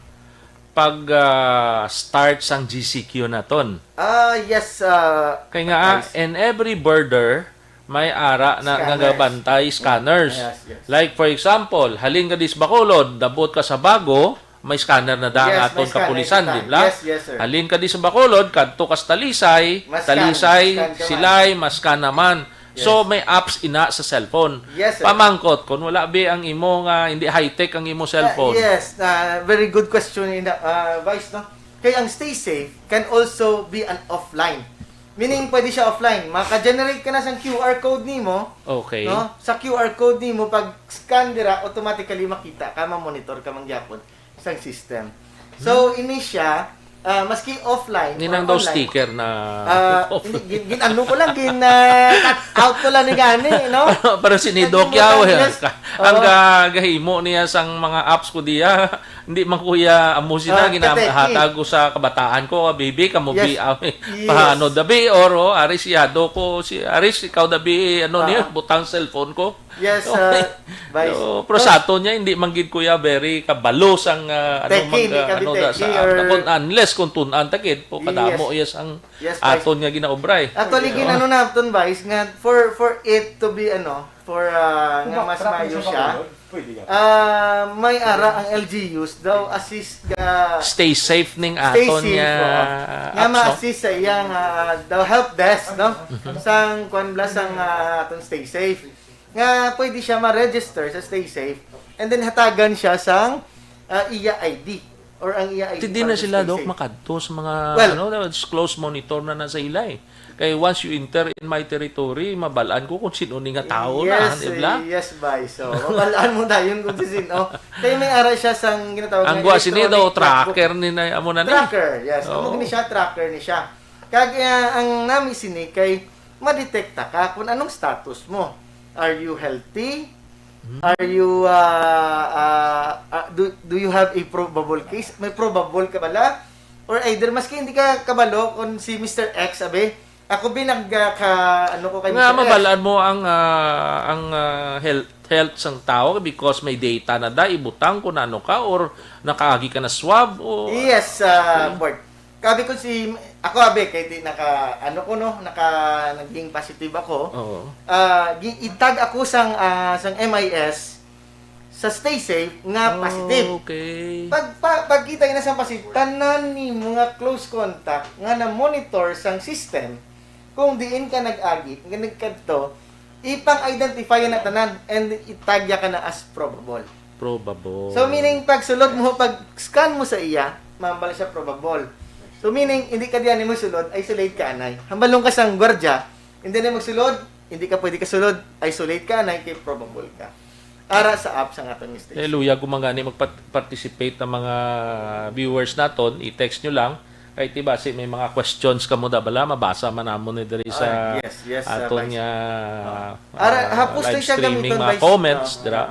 pag ah, start sang G C Q naton. Ah, yes, ah, Kay nga, ah, Vice. in every border, may ara na Scanners. nagabantay scanners. Yes, yes. Like for example, halin ka dis Bacolod, dabot ka sa Bago, may scanner na da ang Yes, aton may scanner kapulisan, kita. Di ba? Yes, yes, sir. Halin ka dis Bacolod, kadto ka sa Talisay, Mas scan, Talisay, scan ka man. Silay, mas scan naman. So Yes. may apps ina sa cellphone. Yes, sir. Pamangkot, kung wala bi ang imo nga hindi high-tech ang imo cellphone. Ah, yes, ah, very good question in the, ah, Vice, no? Kay ang Stay Safe can also be an offline. Meaning, pwede siya offline. Maka-generate ka na sang Q R code nimo, Okay. No? Sa Q R code nimo, pag scan dira, automatically makita ka, ma-monitor ka man gyapon sang system. So, ini siya, ah, maski offline Ninang or daw online, sticker na ah, off. gin, gin, gin, ano ko lang, gin, ah, cut out ko lang ni gani, no? Pero sinido Naging kyaw modal, eh. yes. Ang Oo. ga- gahimo niya sang mga apps ko diya, hindi man kuya amo sina Ah, kateki. Ginahatag ko sa kabataan ko, "Ah, baby, kamo bi Yes. ami Yes. paano dabi or oh, aris yado ko si aris ikaw dabi ano Ah. niya butang cellphone ko." Yes, Okay. ah, Vice. So, pero sa aton niya, hindi man gid kuya very kabalo sang ah, ano Teki, mag hindi ka ano da, biteki sa or kung unless kung tun-an ta gid po kadamo Yes. yes ang Yes, Vice. aton nga ginaobray. Actually, Oo. ginano naton, Vice, nga for for it to be ano, for ah, nga mas Backtrack mayo sa siya. Bacolod, pwede ka. Ah, may ara ang L G Us daw assist ga Stay safe ning Stay aton safe, nga oo. Nga apps, no? ma-assist sa iyang ah, the help desk, no? Sang kwan bla sang ah, aton Stay Safe. Nga pwede siya ma-register sa Stay Safe and then hatagan siya sang ah, iya I D or ang iya I D Hindi para na sa sila, Stay Doc, Safe. makadto sa mga Well, ano, close monitor na na sa ila eh. Kay once you enter in my territory, mabalaan ko kung sino ni nga tao na, Yes, di ba? eh, yes, Vice. So, mabalaan mo dayon kung si sino. Kaya may ara siya sang ginatawag Ang nga gwa sini daw, electronic logbook. tracker ni na, amo na ni. Tracker, yes. Oo. Amo ni siya, tracker ni siya. Kag ah, ang nami sini kay madetekta ka kung anong status mo. Are you healthy? Hmm. Are you, ah, ah, ah, do, do you have a probable case? May probable ka bala? Or either, maski hindi ka kabalo kung si Mister X, abi, ako bi nag, ah, ka, ano ko kay Nga Mister X. mabalaan mo ang, ah, ang, ah, health, health sang tao because may data na da, ibutang kung ano ka or nakaagi ka na swab o Yes, ah, Okay. Bart. Kabi ko si, ako, abi, kay di naka, ano ko, no, naka, naging positive ako. Oo. Ah, gi-, itag ako sang, ah, sang M I S sa Stay Safe nga positive. Okay. Pag, pa, pagkita na sa positive, tanan ni mga close contact nga na-monitor sang system kung diin ka nag-agi, nga nagkadto, ipang-identify na tanan and itagya ka na as probable. Probable. So, meaning, pag sulod mo, pag scan mo sa iya, mambal siya probable. So, meaning, hindi ka diyan mo sulod, isolate ka, anay. Hambalong ka sang gwardya, hindi na magsulod, hindi ka pwede kasulod, isolate ka, anay, kay probable ka. Ara sa app sa atong station. Hallelujah, kung mga ni magpat-, participate ang mga viewers naton, i-text nyo lang. Kay ti basi may mga questions kamo da bala, mabasa man namon ni diri sa Ah, yes, yes, uh, aton Vice. nga, Oh. Ara, uh, hapos live tayo siya streaming, gamiton, mga Vice. comments, Oh. dira.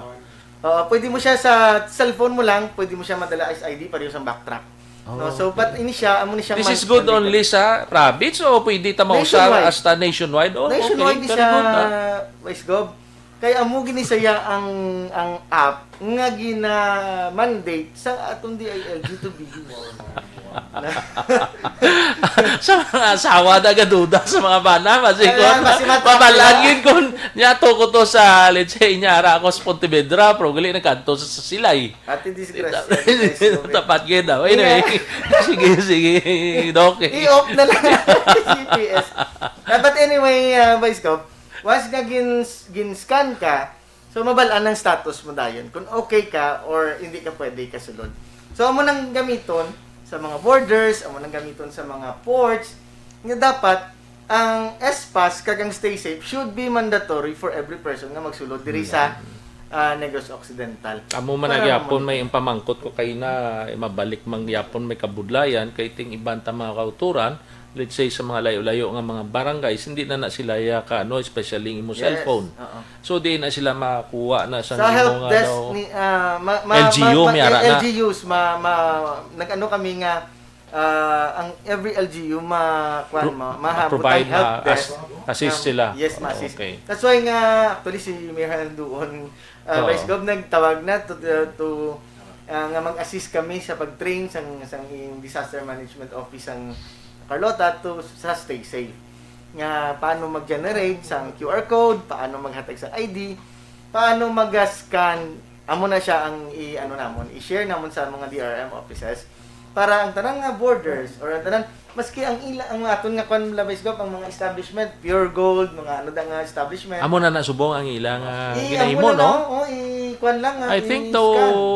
Oo, pwede mo siya sa cellphone mo lang, pwede mo siya madala as I D, pareho sa backtrack. Oh, No, so, okay. but ini siya, amo ni siya This mag-, is good mag- only sa province o pwede ta mausar Nationwide. hasta nationwide? Oh, Nationwide okay. ni Very siya, good, ah. Vice Gov. Kay amo gini saya ang, ang app nga gina-mandate sa atong D I L G to be used. Sa mga asawa, nagaduda sa mga bana, basi Ayan, ko, basi mata- mabalaan yun kung niya to ko to sa, let's say, niya ara ako sa Pontevedra, pero gali na kadto sa, sa Silay. Ate disgrasya, guys, okay. Tapat gid daw. Anyway, Nga. sige, sige, Doc. I-off na lang ang G P S. Ah, but anyway, uh, Vice Gov, once nga gin-, gin-scan ka, so mabal-an ang status mo dayon kung okay ka or hindi ka pwede kasulod. So, amo nang gamiton sa mga borders, amo nang gamiton sa mga ports, nga dapat ang S-Pass kag ang Stay Safe should be mandatory for every person nga magsulod diri sa, Mm. ah, Negros Occidental. Amo man Para na gyapon man. may impamangkot ko kay na, eh, mabalik man gyapon may kabudlayan kay ting iban ta mga kauturan, let's say sa mga layo-layo nga mga barangays, hindi na na sila ya ka, ano, especially imo Yes, cellphone. oo. So, di na sila makuha na sa Sa imo help nga, desk ano, ni, ah, ma-, ma-, L G U, ma-, ma-, may ara na. L G Us, ma-, ma-, nag-ano kami nga, ah, ang every L G U ma-, kwan Pro-, mo, mahabot ma-provide ang help na desk. as-, assist Um, sila. yes, ma-assist. Okay. That's why nga, actually, si Mayor Handuon, ah, Oo. Vice Gov, nagtawag na to, to, to, ah, nga mag-assist kami sa pag-train sang, sang disaster management office ang Carlota to sa Stay Safe. Nga paano mag-generate sang Q R code, paano maghatag sa I D, paano mag-scan. Amo na siya ang i-, ano namon, i-share namon sa mga D R M offices para ang tanan nga borders or ang tanan, maski ang ila, ang aton nga kwan, Vice Gov, ang mga establishment, Pure Gold, mga ano da nga establishment. Amo na na subong ang ila nga I-, ginahimo, amo na no? na, oh, i-, kwan lang, ah, I think i-scan. to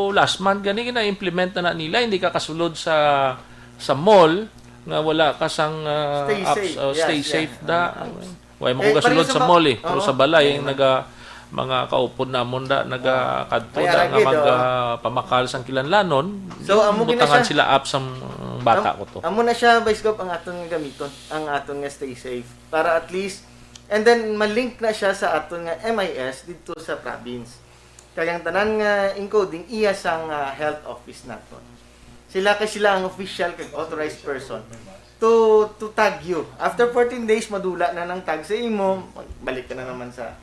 last month gani gina-implement na, na nila, hindi ka kasulod sa, sa mall nga wala ka sang, ah, Stay apps, safe. oh, Yes, stay yeah. safe da. Ah, apps. Way mo Eh, ko gasulod pareho sa sa ba-, mall eh, pero oo. sa balay, Ayun. naga-, mga kaupod namon da, naga-, Oo. kadto May da nga aragid, mag, oo. ah, pamakal sang kilanlanon, So, amo gina butangan siya. sila app sang bata Am-, ko to. amo na siya, Vice Gov, ang aton nga gamiton, ang aton nga Stay Safe. Para at least, and then, ma-link na siya sa aton nga M I S dito sa province. Kay ang tanan nga encoding, iya sang, ah, health office naton. Sila kay sila ang official kag authorized person to, to tag you. After fourteen days, madula na nang tag sa imo, magbalik ka na naman sa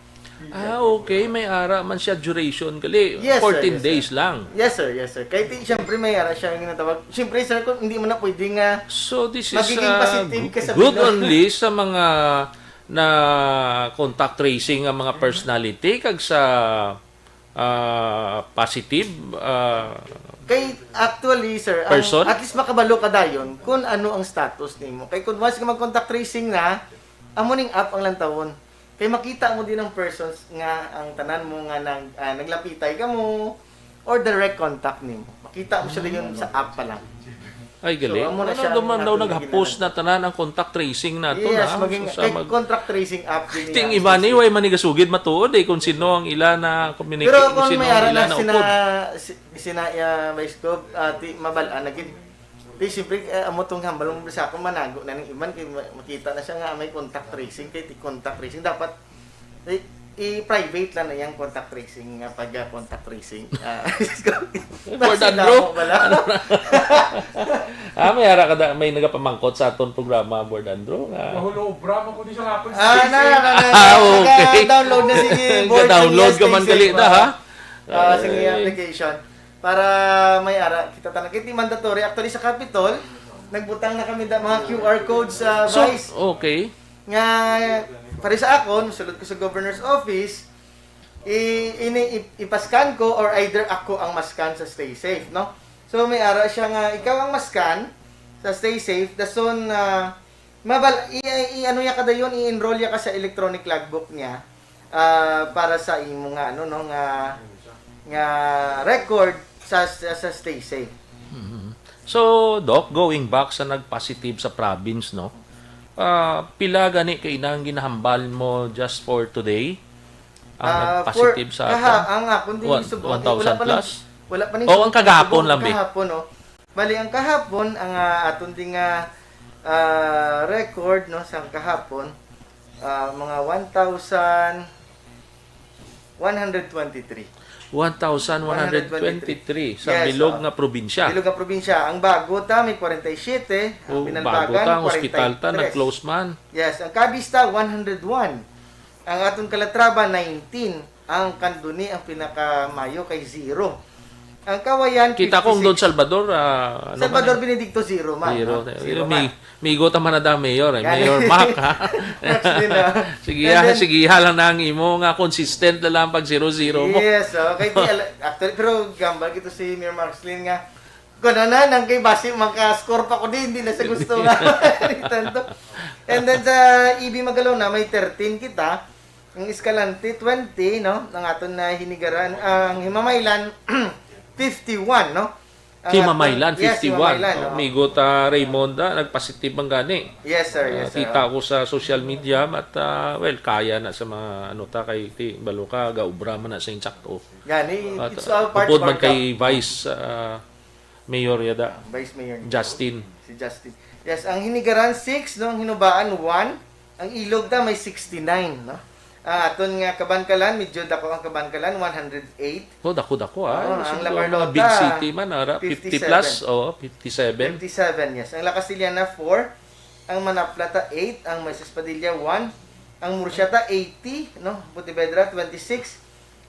Ah, okay. May ara man siya duration gali. Yes, sir. Fourteen Yes, sir. days lang. Yes, sir. Yes, sir. Kay ti-, siyempre, may ara siya nga natawag. Siyempre, sir, kung hindi man na pwede nga So, this is, magiging ah, positive ka sa good Pinoy. only sa mga na contact tracing ang mga personality kag sa, ah, positive, ah, Kay, actually, sir, ang, person? at least makabalo ka dayon kung ano ang status nimo. Kay kung once nga mag-contact tracing na, amo ning app ang lantawon. Kay makita mo din ang persons nga ang tanan mo nga nag-, ah, naglapitay ka mo or direct contact nimo. Makita mo siya dayon sa app pa lang. Ay, So, gali. amo na Ano siya ang naman daw aton naghapos ginahan. na tanan ang contact tracing nato Yes, na? maging, So, sa kay mag-, contact tracing app din ting yan. iba ni, way man ni gasugid matuod eh, kung sino ang ila na communicate, Pero kung kung sino may ang ara ila na na upod. sina, si-, sina, ah, Vice Gov, ah, ti, mabal-an na gid. Ti, siyempre, eh, amo tong hambal mo sa akon, manago na ning iban, kay ma-, makita na siya nga may contact tracing, kay ti contact tracing. Dapat, eh, i-private lang na yung contact tracing, nga pag, ah, contact tracing. Ah, Gordon, Basta bro. damo bala. Ano na? Ah, may ara ka da, may nagapamangkot sa aton programa, Board Andrew, nga Mahulobra man ko di sa hapon, Ah, na, na, na, na, Ah, okay. naka-download na si Board Naka-download sa ka man Stay gali Safe, na, ha? ah. Ah, sige, Ay. application. Para may ara, kita tanan. Kaya di mandatory. Actually, sa Capitol, nagbutang na kami da, mga Q R code sa So, Vice. okay. Nga, pare sa akon, sulod ko sa governor's office, i-, ini, i-, ipascan ko or either ako ang mascan sa Stay Safe, no? So, may ara siya nga ikaw ang mascan sa Stay Safe, dason, ah, mabal-, i-, i-, ano ya ka dayon, i-enroll ya ka sa electronic logbook niya, ah, para sa imo nga, ano, no, nga, nga record sa, sa, sa Stay Safe. Mhm. So, Doc, going back sa nag-positive sa province, no? Ah, pila gani ka inang ginahambal mo just for today? Ang Ah, for nag-positive sa kaha-, ata? ang akon din One, subong, eh, wala one thousand pa ning, plus? wala pa ning Oh, ang subong, kagahapon subong lang, be. kahapon, oh. Bali, ang kahapon, ang, ah, aton din nga, ah, record, no, sa kahapon, ah, mga one thousand one hundred twenty-three. One thousand one hundred twenty-three sa Yes, bilog oo. nga probinsya. Bilog nga probinsya. Ang bago ta, may forty-seven. Ang Oh, bago binalbagan, ta, ang ospital ta, forty-three. nag-close man. Yes, ang kabis ta, one hundred one. Ang aton Calatrava, nineteen. Ang Candoni, ang pinakamayo, kay zero. Ang Cauayan, Kita ko ang Don fifty-six. Salvador, ah, ano Salvador man eh? Benedicto, zero man, Zero. no? Zero May, man. migo ta man na da, Mayor, eh. Gani. Mayor Mac, ha? Max din, ah. Sige, And ha, then sige, ha lang na ang imo nga consistent na lang pag zero zero mo. Yes, oh. Kay di ala-, actually, pero gambal kito si Mayor Marcelin nga, kung ano na, nang kay basi, maka-score pa ko din, hindi na sa gusto nga. Tanto. And then sa E B Magalona, may thirteen kita. Ang Escalante, twenty, no? Ang aton na Hinigaran, ang Himamaylan, fifty-one, no? Ang Himamaylan, aton, yes, fifty-one. Himamaylan, Oh, no? Migo ta Raymond, ah, nagpositive man gani. Yes, sir. Ah, Yes, sir. kita ko sa social media, but, ah, well, kaya na sa mga, ano ta, kay ti, balo ka, gaubra man na sa insakto. Gani, But, it's ah, all part upod of man our kay job. Vice, ah, Mayor yada. Vice Mayor. Justin. Si Justin. Yes, ang Hinigaran, six, no? Ang Hinubaan, one. Ang Ilog ta may sixty-nine, no? Ang aton nga Kabankalan, medyo dako ang Kabankalan, one hundred eight. Oh, dako-dako, ah. Oo, Yung ang siguro mga Lacarnota, big city man, ara, fifty plus, fifty-seven. Oh, fifty-seven. Fifty-seven, yes. Ang La Castellana, four. Ang Manapla ta, eight. Ang Moises Padilla, one. Ang Murcia ta, eighty, no? Pontevedra, twenty-six.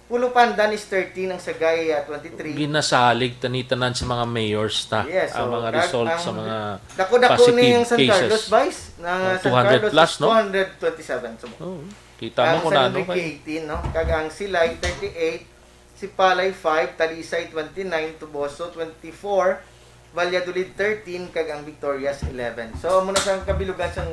Ulupandan is thirteen, ang Sagay, ah, twenty-three. Ginasalig tani tanan sa mga mayors ta, Yes, ang so, mga kag result ang sa mga dako-dako positive ni ang San cases. Carlos, Vice, na Ah, San two hundred Carlos plus, is no? two hundred twenty-seven, so. Oh, kita mo Ang kung San ano Enrique, kay eighteen, no? Kag ang Silay, thirty-eight, Sipalay, five, Talisay, twenty-nine, Toboso, twenty-four, Valladolid, thirteen, kag ang Victorias, eleven. So, amo na sa kabilugan sang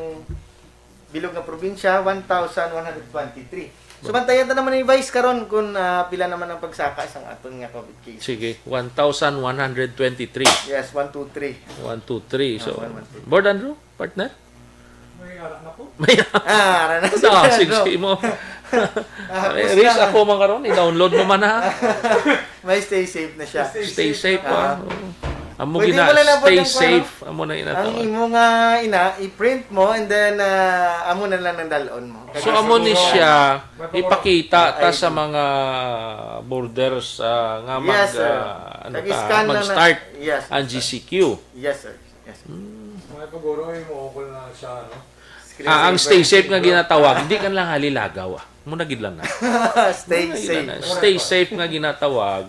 bilog nga probinsya, one thousand one hundred twenty-three. So, bantayan ta naman ni Vice karon kung, ah, pila naman ang pagsaka sang aton nga COVID case. Sige, one thousand one hundred twenty-three. Yes, one two three. One two three. Ah, So, one one three. Board Andrew, partner? May ara na po. May Ah, ara na. Ah, sige, sige mo. Ah, May pusta. Risk ako man karon, i-download mo man, ha? May stay safe na siya. Stay Stay safe, safe na. ha? Ah. Oo. Amo Pwede gina, mo lang na po stay yung stay safe. Amo na ang inatawa. imo nga ina, i-print mo and then, ah, amo na lang ang dalon mo. So, Kasi amo ni siguro, siya, mapapuro. ipakita ta Ay, sa mga borders, ah, nga Yes, mag, sir. ah, ano ta, Kag-scan lang na. mag-start Yes, ang sir. G C Q. Yes, sir. Yes, sir. Hmm. Mga paguro, yung maukol na siya, ano? Screen Ah, ang saver. stay safe nga ginatawag, hindi ka lang halilagaw, ah. Muna gid lang na. Stay Muna gid lang safe. na. Stay safe nga ginatawag,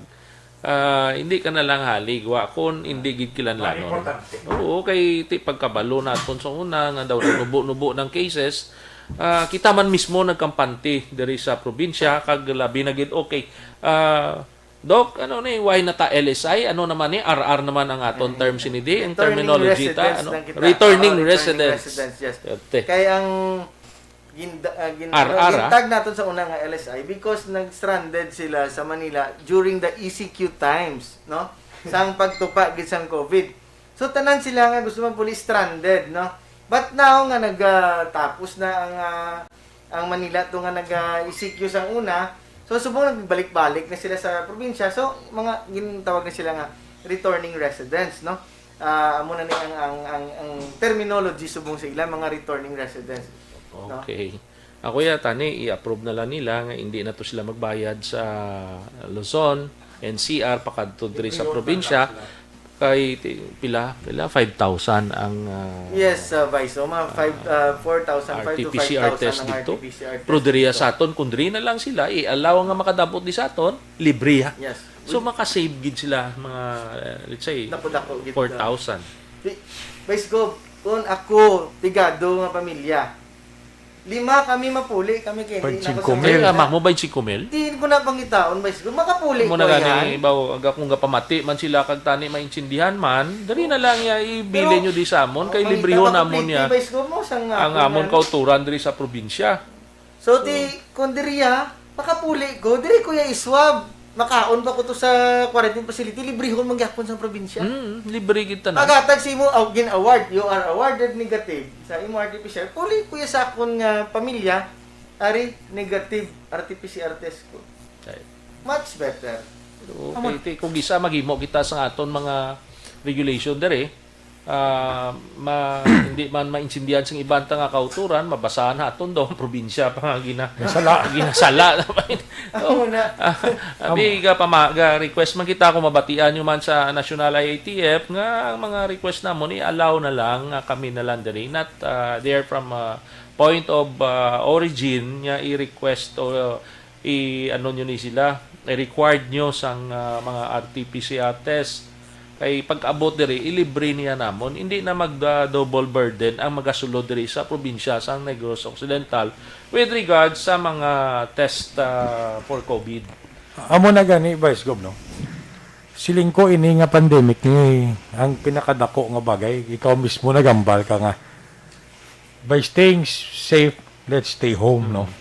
ah, hindi ka na lang halig, wa, kung hindi gid kilanlanon. Importante. Oo, kay ti pagkabalo naton sa una nga daw nubo-nubo ng cases, ah, kita man mismo nagkampante diri sa probinsya, kag labi na gid, okay. Ah, Doc, ano ni, why na ta L S I? Ano naman ni? R R naman ang aton Mm. term sini di? Ang Returning terminology ta, residents ano? lang kita. Returning Oo, returning residents. residents, yes. Ate. Kay ang ginda-, ah, gin-, R R, ano, ah. gintag naton sa una nga L S I because nag-stranded sila sa Manila during the E C Q times, no? Sang pagtupa gid sang COVID. So, tanan sila nga gusto man puli stranded, no? But now nga nag, ah, tapos na ang, ah, ang Manila to nga nag, ah, E C Q sang una, so subong nagbalik-balik na sila sa probinsya. So, mga ginatawag na sila nga returning residents, no? Ah, amo na ni ang, ang, ang, ang terminology subong sa ila, mga returning residents, no? Okay. Ako yata ni, i-approve na lang nila nga hindi na to sila magbayad sa Luzon, N C R, pakadto diri sa Reorder probinsya. na sila. Kay ti-, pila, pila, five thousand ang, ah, Yes, uh, Vice. So, mga five, uh, four thousand five to R T P C R five thousand test ang dito. R T P C R test Pero diriya dito. Sa aton, kung diri na lang sila, i-allow nga makadabot di sa aton, libre, ha? Yes. So, With makasave gid sila, mga, uh, let's say, Dako-dako gid, uh, four thousand. Di, Vice Gov, kung ako, pigado nga pamilya, lima kami mapuli, kami kay di na ako Twenty-five mil. Kaya nga, mo, twenty-five mil? Di ko na pangitaon, Vice Gov. Makapuli Mo ko na gani, yan. Bawo, aga kung gapamati man sila kag tani maintindihan man, dali na lang ya ibili Pero, nyo di sa amon, oh, kay mangita librihon na namon fifty, ya Vice Gov, mo, sa nga ang ako amon nga. Kauturan diri sa probinsya. So, di, kung diri, ah, makapuli ko, diri ko ya iswab. Makaon pa ko to sa quarantine facility, librihon man gyapon sa probinsya. Mm, libre kita na. Paghatag sa imo, aw, gin-award, you are awarded negative sa imo R T P C R. Puli ko ya sa akon nga pamilya, ari, negative R T P C R test ko. Ay. Much better. Pero Amo. Kay, ti-, kung gisa, maghimo kita sa aton mga regulation diri, ah, ma-, hindi man maintindihan sing iban ta nga kauturan, mabasahan naton daw ang probinsya pa nga gina-, Ginasala. Ginasala. Amo na. Ah, abi, ga pama-, ga request man kita kung mabatian nyo man sa National I A T F nga ang mga request namon i-allow na lang nga kami na lang diri. Not, ah, there from, ah, point of, ah, origin nga i-request o i-ano nyo ni sila, i-required nyo sang, ah, mga R T P C R test. Kay pag-abot diri, ilibre niya namon. Hindi na mag, ah, double burden ang magasulod diri sa probinsya sang Negros Occidental with regards sa mga test, ah, for COVID. Amo na gani, Vice Gov, no? Siling ko, ini nga pandemic ni ang pinakadako nga bagay. Ikaw mismo nagambal ka nga by staying safe, let's stay home, no?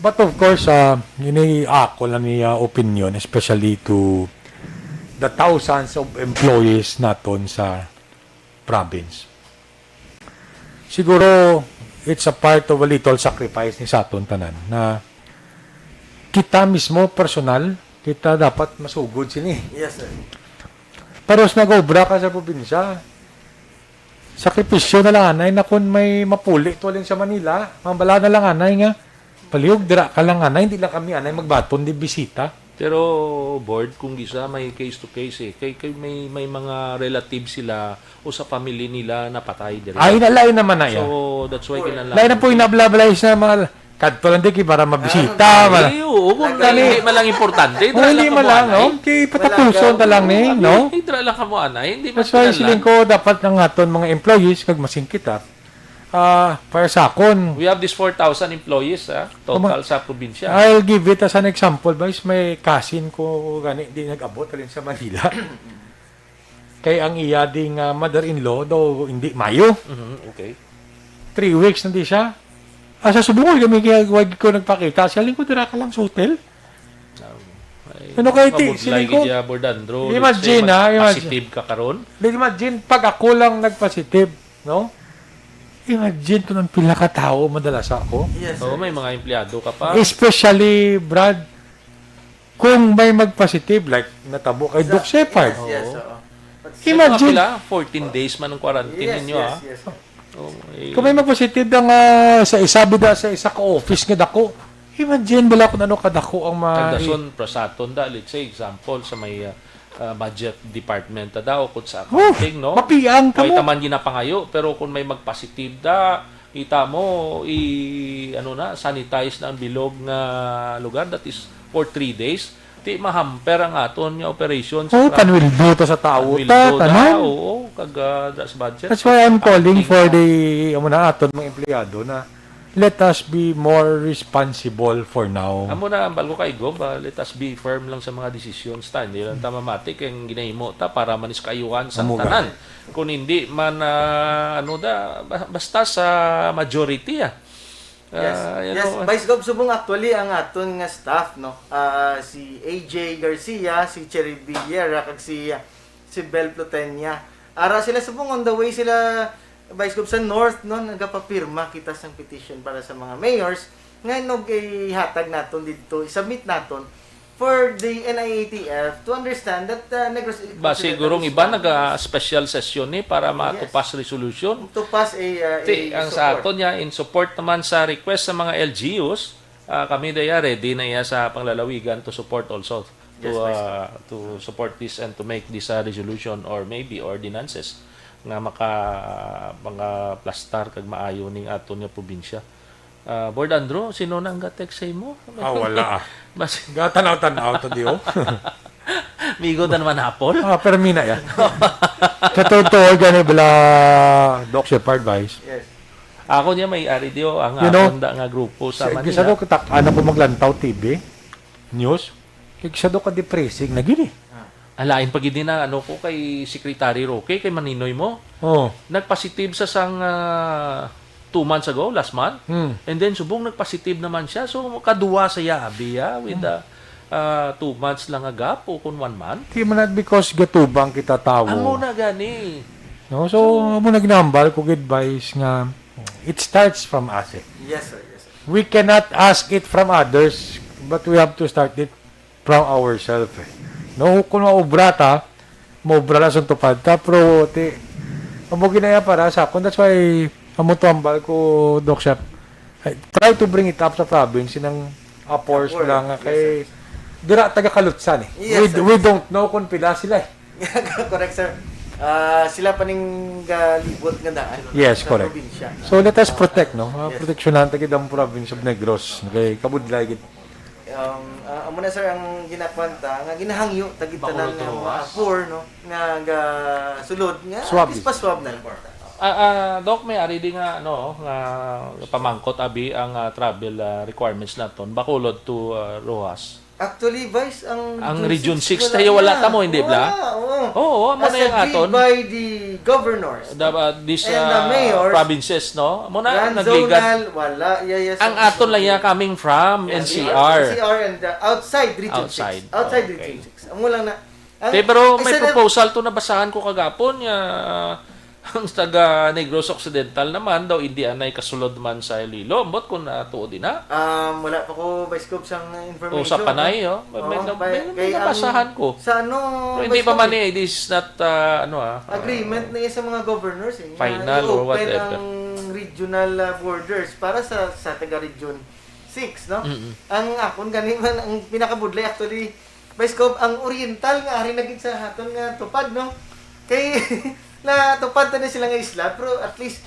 But of course, ah, ini ako lang ni, ah, opinion, especially to the thousands of employees naton sa province. Siguro, it's a part of a little sacrifice ni sa aton tanan na kita mismo, personal, kita dapat masugod sini. Yes, sir. Pero sa nag-obra ka sa probinsya, sakripisyo na lang anay na kung may mapuli to halin sa Manila, mambala na lang anay nga, palihog dira ka lang anay, hindi lang kami anay magbaton di bisita. Pero, board, kung gisa may case to case eh. Kay, kay may, may mga relative sila o sa family nila napatay diri. Ay, nalain naman na yan. So, that's why kinahanglan. Lain na po yung nablablay sa mga kadto lang di kay para mabisita, Ah, para Ay, oo, kung Kani- hindi man lang importante, Oh, dira hindi lang man kamo lang, anay. no? Kay patapuson Wala ta lang ni, ka- no? Hindi, dira lang kamo anay. Hindi man That's why kinahanglan. Siling ko dapat ang aton mga employees kag masingkita. Ah, para sa akon. We have this four thousand employees, ah, total Kuma- sa probinsya. I'll give it as an example, Vice. May kasin ko gani di nag-abot halin sa Manila. Kay ang iya ding, ah, mother-in-law daw hindi mayo. Mhm, okay. Three weeks na di siya. Ah, sa subong kami kaya wag ko nagpakita. Siya lingkod dira ka lang sa hotel. Um, ay, Ano kay ti-, mabudlay siling ko, gid ya, Bordandro, imagine, let's say, ah, imagine. Positive ka karon. Di, imagine, pag ako lang nagpositive, no? Imagine to ng pila ka tao madala sa ako. Yes, Oo, sir. May mga empleyado ka pa. Especially, Brad, kung may magpositive, like natabo kay Sa- Doc Shepard. Yes, yes, Oo. oo. But Sa Imagine. mga pila, fourteen days man ang quarantine Yes, ninyo, yes, ah. yes, sir. Oh, eh. Kung may magpositive na nga sa isa, bida sa isa ka office nga dako, imagine bala kung ano kadako ang ma- Kagdason, pra sa aton da, let's say, example, sa may, ah, ah, budget department ta daw, kung sa Huh, accounting, no? Mapiang May kamo. Taman ginapangayo, pero kung may magpositive da, kita mo, i-, ano na, sanitize na ang bilog nga lugar, that is for three days. Di mahamper ang aton nga operation sa Oh, tra- panwildo ta sa tao Panwildo ta, na, tanan. Oo, kag, ah, da sa budget. That's why I'm calling Acting for na. The, amo na, aton mga empleyado na let us be more responsible for now. Amo na, ambal ko kay Gob, ah, let us be firm lang sa mga decisions ta. Hindi lang ta mamati kay ang ginahimo ta para manis kaayuhan sa Amo tanan. Gani. Kung hindi man, ah, ano da, ba-, basta sa majority, ah. Yes. Ah, you Yes, know, Vice Gov, subong actually ang aton nga staff, no? Ah, si A J Garcia, si Cherry Villera, kag si, ah, si Bel Plutenia. Ara sila subong on the way sila, Vice Gov, sa North, no? Nagapapirma kita sang petition para sa mga mayors nga inog ihatag naton didto, i-submit naton for the N I A T F to understand that, uh, Negros Ba, Occidental siguro ang is iba one naga-special session ni para Yes. matupas resolution. To pass a, uh, Ti, a ang sa support. Aton niya, in support naman sa request sa mga L G Us, ah, kami daya ready na iya sa panglalawigan to support also. to, Yes, Vice. uh, to support this and to make this, uh, resolution or maybe ordinances nga maka, mga plastar kag maayo ning aton nga probinsya. Ah, Board Andrew, sino na ang ga-text sa imo? Ah, wala, ah. Mas Gatanaw-tanaw to, di, oh. Migo ta naman hapon. Ah, pero mina yan. Sa totoo, gani bala, Doc Shepard, Vice. Yes. Ako niya may ari diyo ang You know, akon da nga grupo sa sa, Manila. Sa do katak-, ano ko maglantaw T V, news, kay sa do ka depressing na gini. Ah. Alain pa gid na ano ko kay Secretary Roque, kay Maninoy mo. Oh. Nagpositive sa sang, ah, two months ago, last month. Hmm. And then subong nagpositive naman siya. So kaduwa sa yabi ya with Hmm. the, ah, two months lang nga gap o kung one month. Di man na because gatubang kita tawo. Amo na gani. No, so, So, amo na ginambal ko gid, Vice, nga it starts from us, eh. Yes, sir. Yes, sir. We cannot ask it from others, but we have to start it from ourselves, eh. No, kung maubra ta, maubra na sa tupad ta, pero ti, amo ginaya para sa akon. That's why, amo to ambal ko, Doc Shep. Ay, try to bring it up sa province, sinang apport Apport. Lang nga Yes, kay sir. Dira taga Kalutsan, eh. Yes, We, sir. We don't know kung pila sila, eh. Correct, sir. Ah, sila pa ning galibot nga daan Yes, sa correct. Probinsya. So, let us protect, no? Ah, Yes. Proteksyonan ta gid ang province of Negros. Okay, kabudlay gid. Um, ah, amo na, sir, ang ginakuan ta, nga ginahangyo ta gid Bacolod tanan nga mga Rojas. Poor, no, nga ga-, sulod nga Swab. At least paswab na lang. Ah, ah, Doc, may ari di nga, ano, nga pamangkot abi ang, ah, travel, ah, requirements naton, Bacolod to, ah, Rojas. Actually, Vice, ang Ang Region Region six six wala tayo, wala na. Ta mo, hindi bala? Wala, oo. Oo, amo As na yung agreed aton. By the governors. The, uh, these, And the uh, mayors, provinces, no? Amo na, Grand nagligad. Zonal, wala. Yeah, yes, Ang sir. Aton lang yan coming from Yes, N C R. N C R and, uh, outside Region Outside. Six. Outside Okay. Region six. Amo lang na. Ang Okay, pero may isa na proposal to nabasahan ko kagapon nga ang taga Negros Occidental naman daw hindi anay kasulod man sa Iloilo. Ambot kung, ah, tuod ina. Um, wala pa ko, Vice Gov, sang information, O sa Panay, no? oh. May, Oo, may, may, may kay ang nabasahan ko. Sa ano, Pero hindi Vice pa Gov, man eh. Eh, this is not, ah, ano, ah, Agreement na sa mga governors, eh, nga Final or i-open whatever. Ang regional, ah, borders para sa, sa taga Region six, no? Mm-mm. Ang akon gani man, ang pinakabudlay actually, Vice Gov, ang oriental nga ari na gid sa haton nga tupad, no? Kay natupad ta na sila nga isla, pero at least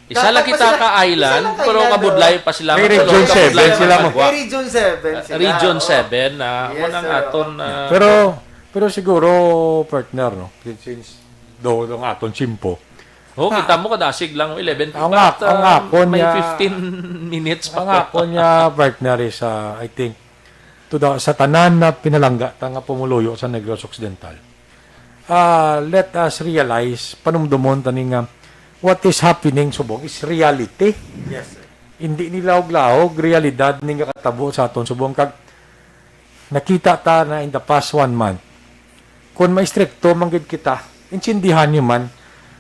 Isa lang katag pa kita sila, ka island, isa lang ka pero island, kabudlay oh. Pa sila. May Region Kabudlay seven pa sila sila mo. Magwa. May Region seven sila, Region oh. Seven, ah, Yes, mo nang sir, aton, oh. Ah, Pero, pero siguro, partner, no? Since do ang aton tiyempo. Oh, Ah. Kita mo kadasig lang eleven Ang but, ak-, ang ah, akon may niya, fifteen minutes pa. Ang akon niya, partner, is, ah, I think, to the, sa tanan na pinalangga ta nga pumuluyo sa Negros Occidental. Ah, let us realize, panumdumon tani nga what is happening subong is reality. Yes, sir. Hindi ni lahog-lahog, realidad ning katabo sa aton subong kag nakita ta na in the past one month. Kung maistrikto man gid kita, intindihan niyo man,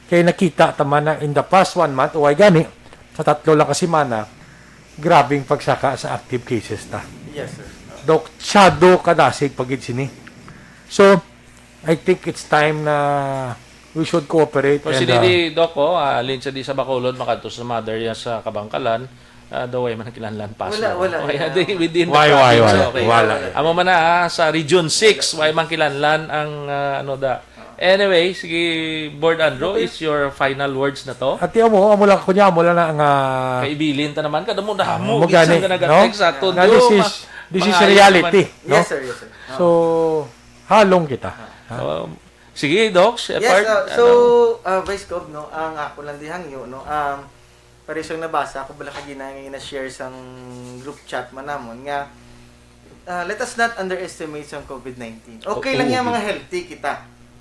kay nakita ta man na in the past one month, o ay gani, sa tatlo lang ka semana, grabing pagsaka sa active cases ta. Yes, sir. Dok, syado kadasig pa gid sini. So, I think it's time na we should cooperate. Pero and, sini uh, di, Doc, oh, ah, alin sa di sa Bacolod, makadto sa mother niya sa Kabangkalan, ah, daw way man kinahanglan pass Wala, mo. Wala, Oh, yeah, wala. Di, within the Why, why, province, wala? Okay. Wala. Amo man na, ah, sa Region six, way man kinahanglan ang, ah, ano da. Anyway, sige, Board Andrew, Okay. Is your final words na to? Ati amo, amo lang, kunya, amo lang na nga Kaibilin ta naman, kada mo, damo, Amo gid gani, sa no? Nag-text sa aton, Na di, this ma-, is, this is mga reality, ayos naman. No? Yes, sir, yes, sir. So, halong kita. Ah. Ha? Um, sige, Doc, Yes, Shepard, uh, so, ano? Uh, Vice Gov, no, ang ako lang di hangyo, no, um, pareho siyang nabasa, ako bala kagina nga gina-share sang group chat man namon nga, uh, let us not underestimate sang covid nineteen. Okay Oo, lang yan, okay. Mga healthy kita.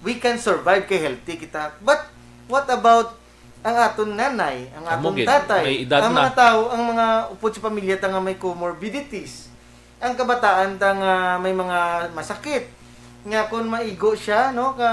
We can survive kay healthy kita. But what about ang aton nanay, ang Amo aton gid, tatay, may edad ang na. Mga tao, ang mga upod sa pamilya ta nga may comorbidities? Ang kabataan ta nga may mga masakit, nga kung maigo siya, no, ka,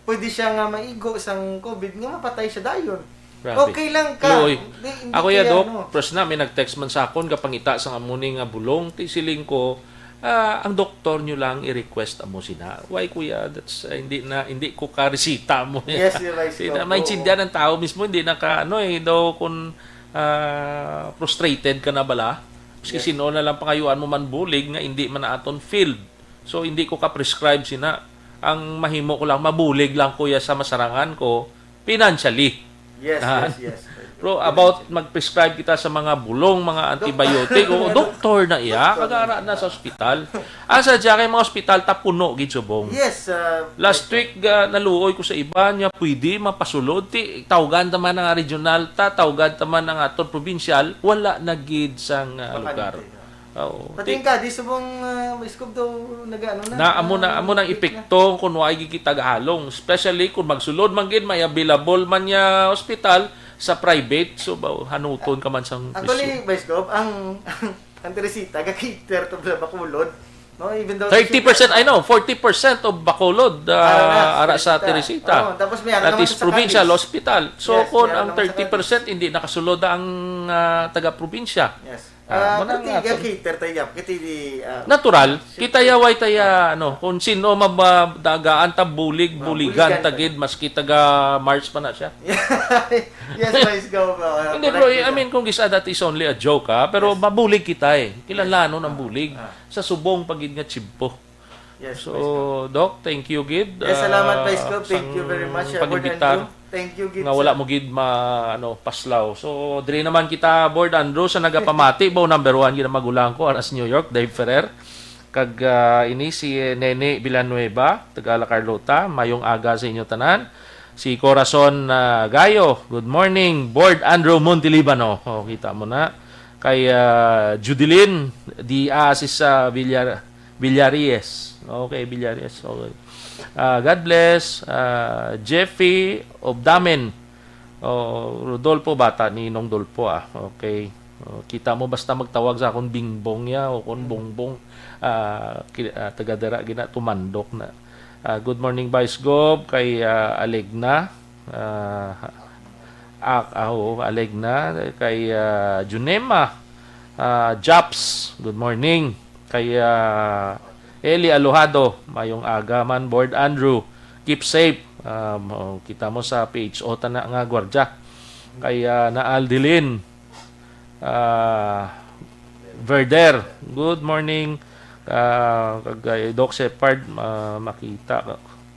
pwede siya nga maigo sang covid, nga mapatay siya dayon. Grabe. Okay lang ka. Luoy. Di, hindi Ako ya, kaya, Doc, no? Pres na, may nag-text man sa akon, kapangita sa nga muni nga bulong, ti siling ko, ah, ang doktor nyo lang i-request amo sina. Why, kuya? That's, ah, hindi na, hindi ko karesita mo. Yes, you're right, Hindi na Doc. Maintindihan ng tao mismo, hindi na ka, ano eh, daw kung, ah, frustrated ka na bala, maski Yes. Sino na lang pangayuan mo man bulig nga hindi man na aton field. So, hindi ko ka-prescribe sina. Ang mahimo ko lang, mabulig lang ko ya sa masarangan ko financially. Yes, Ah. yes, yes. Pero about mag-prescribe kita sa mga bulong, mga antibiotic, o doktor na iya, kagara na sa ospital. Asa diya kay mga ospital, tapuno gid subong. Yes, uh, Last week, ah, naluoy ko sa iban niya, pwede mapasulod. Ti, tawgan ta man ang regional ta, tawgan ta man ang aton provincial, wala na gid sang ah, Bakante, lugar. ah. Oo. Pati yung kadi subong uh, Iskob daw nag-ano na. Na amo na amo nang epekto kung wala gid kita gahalong, especially kung magsulod man gid may available man niya ospital sa private, so ba, hanuton ka man sang presyo. Actually, Vice Gov, ang ang Teresita ga-cater to sa Bacolod. No, even though Thirty percent, I know, forty percent of Bacolod uh, ara sa Teresita. Oh, tapos may ano That naman is sa provincial Capiz. Hospital. So, Yes, kung meron ang naman sa thirty percent hindi nakasulod ang ah, taga-probinsya. Yes. Ah, Ah, muna pati nga, ga-cater tayo, pati di ah, Natural, kita yaway taya ano, kung sino mabadagaan ta bulig, Ah, buligan buligan ta ta. Gid, maski taga Mars pa na siya. Yes, Vice Gov. Uh, Hindi bro, I mean kung gisa that is only a joke ha, pero mabulig kita eh. Kilalanon ang bulig Ah. sa subong pa gid nga tiyempo. Yes, So, Vice Gov. Doc, thank you gid. Yes, salamat, ah, Vice Gov. Thank you sang very much, uh, Board pag-imbitar Andrew. Thank you gid nga wala mo gid ma ano paslaw. So, diri naman kita, Board Andrew, sa nagapamati ba, number one gid ang magulang ko, aras New York, Dave Ferrer. Kag ah, ini si Nene Villanueva, taga La Carlota. Mayong aga sa inyo tanan. Si Corazon ah, Gayo, good morning. Board Andrew Montelibano. Oh, kita mo na. Kay ah, Judeline, di ah, si sa Villar Villaries. Okay, Villaries. Okay. Ah, God bless. Ah, Jeffy Obdamen. Oh, Rodolfo, bata ni Nong Dolfo ah. Okay. Oh, kita mo basta magtawag sa akon Bingbong ya o kon Bongbong. Ah, ki- ah, taga dira gina tumandok na. Ah, good morning Vice Gov kay ah, Alegna. Ah, ak ah, oo, Alegna kay ah, Junema. Ah, Japs, good morning. Kay ah, Eli Alojado, mayong aga man, Board Andrew. Keep safe. Um, oh, kita mo sa P H O tana nga gwardya. Kay ah, Naal Dilin, ah, Verder, good morning. Ah, kag ah, Doc Shepard, ah, makita ka,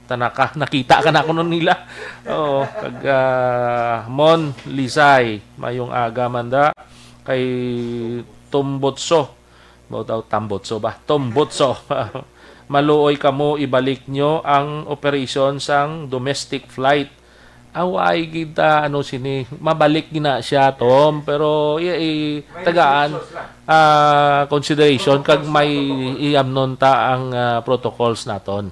tanaka, nakita ka na kuno nila. Oo, kag ah, Mon Lisay, mayong aga man da. Kay Tumbotso, mo daw Tambotso ba? Tumbotso. Maluoy kamo, ibalik nyo ang operation sang domestic flight. Away gid ta ano sini, mabalik gina siya Tom, pero i, i tagaan ah, consideration kag may iamnon ta ang ah, protocols naton.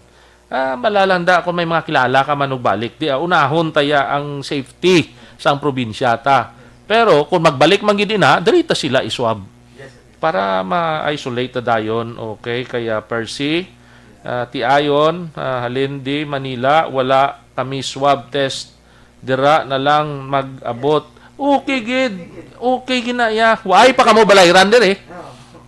Ah, malalanda kung may mga kilala ka manugbalik, di ah, unahon taya ang safety sang probinsya ta. Pero kung magbalik man gid ina, diri ta sila iswab para ma-isolate ta dayon. Okay, kaya Percy, ah, Tiayon, ah, halin di Manila, wala kami swab test. Dira na lang mag-abot. Okay gid. Okay gid na ya. Why pa kamo balayran diri?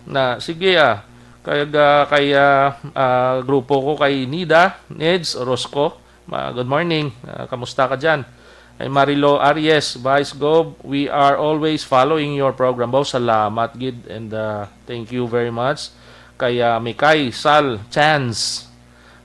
Na sige ah. Kay ah, kay ah, ah, grupo ko kay Nida, Neds, Rosco. Ma, good morning. Ah, kamusta ka diyan? Ay Marilo Aries, Vice Gov, we are always following your program. Wow, salamat gid and ah, thank you very much. Kay ah, Mikay, Sal, Chance.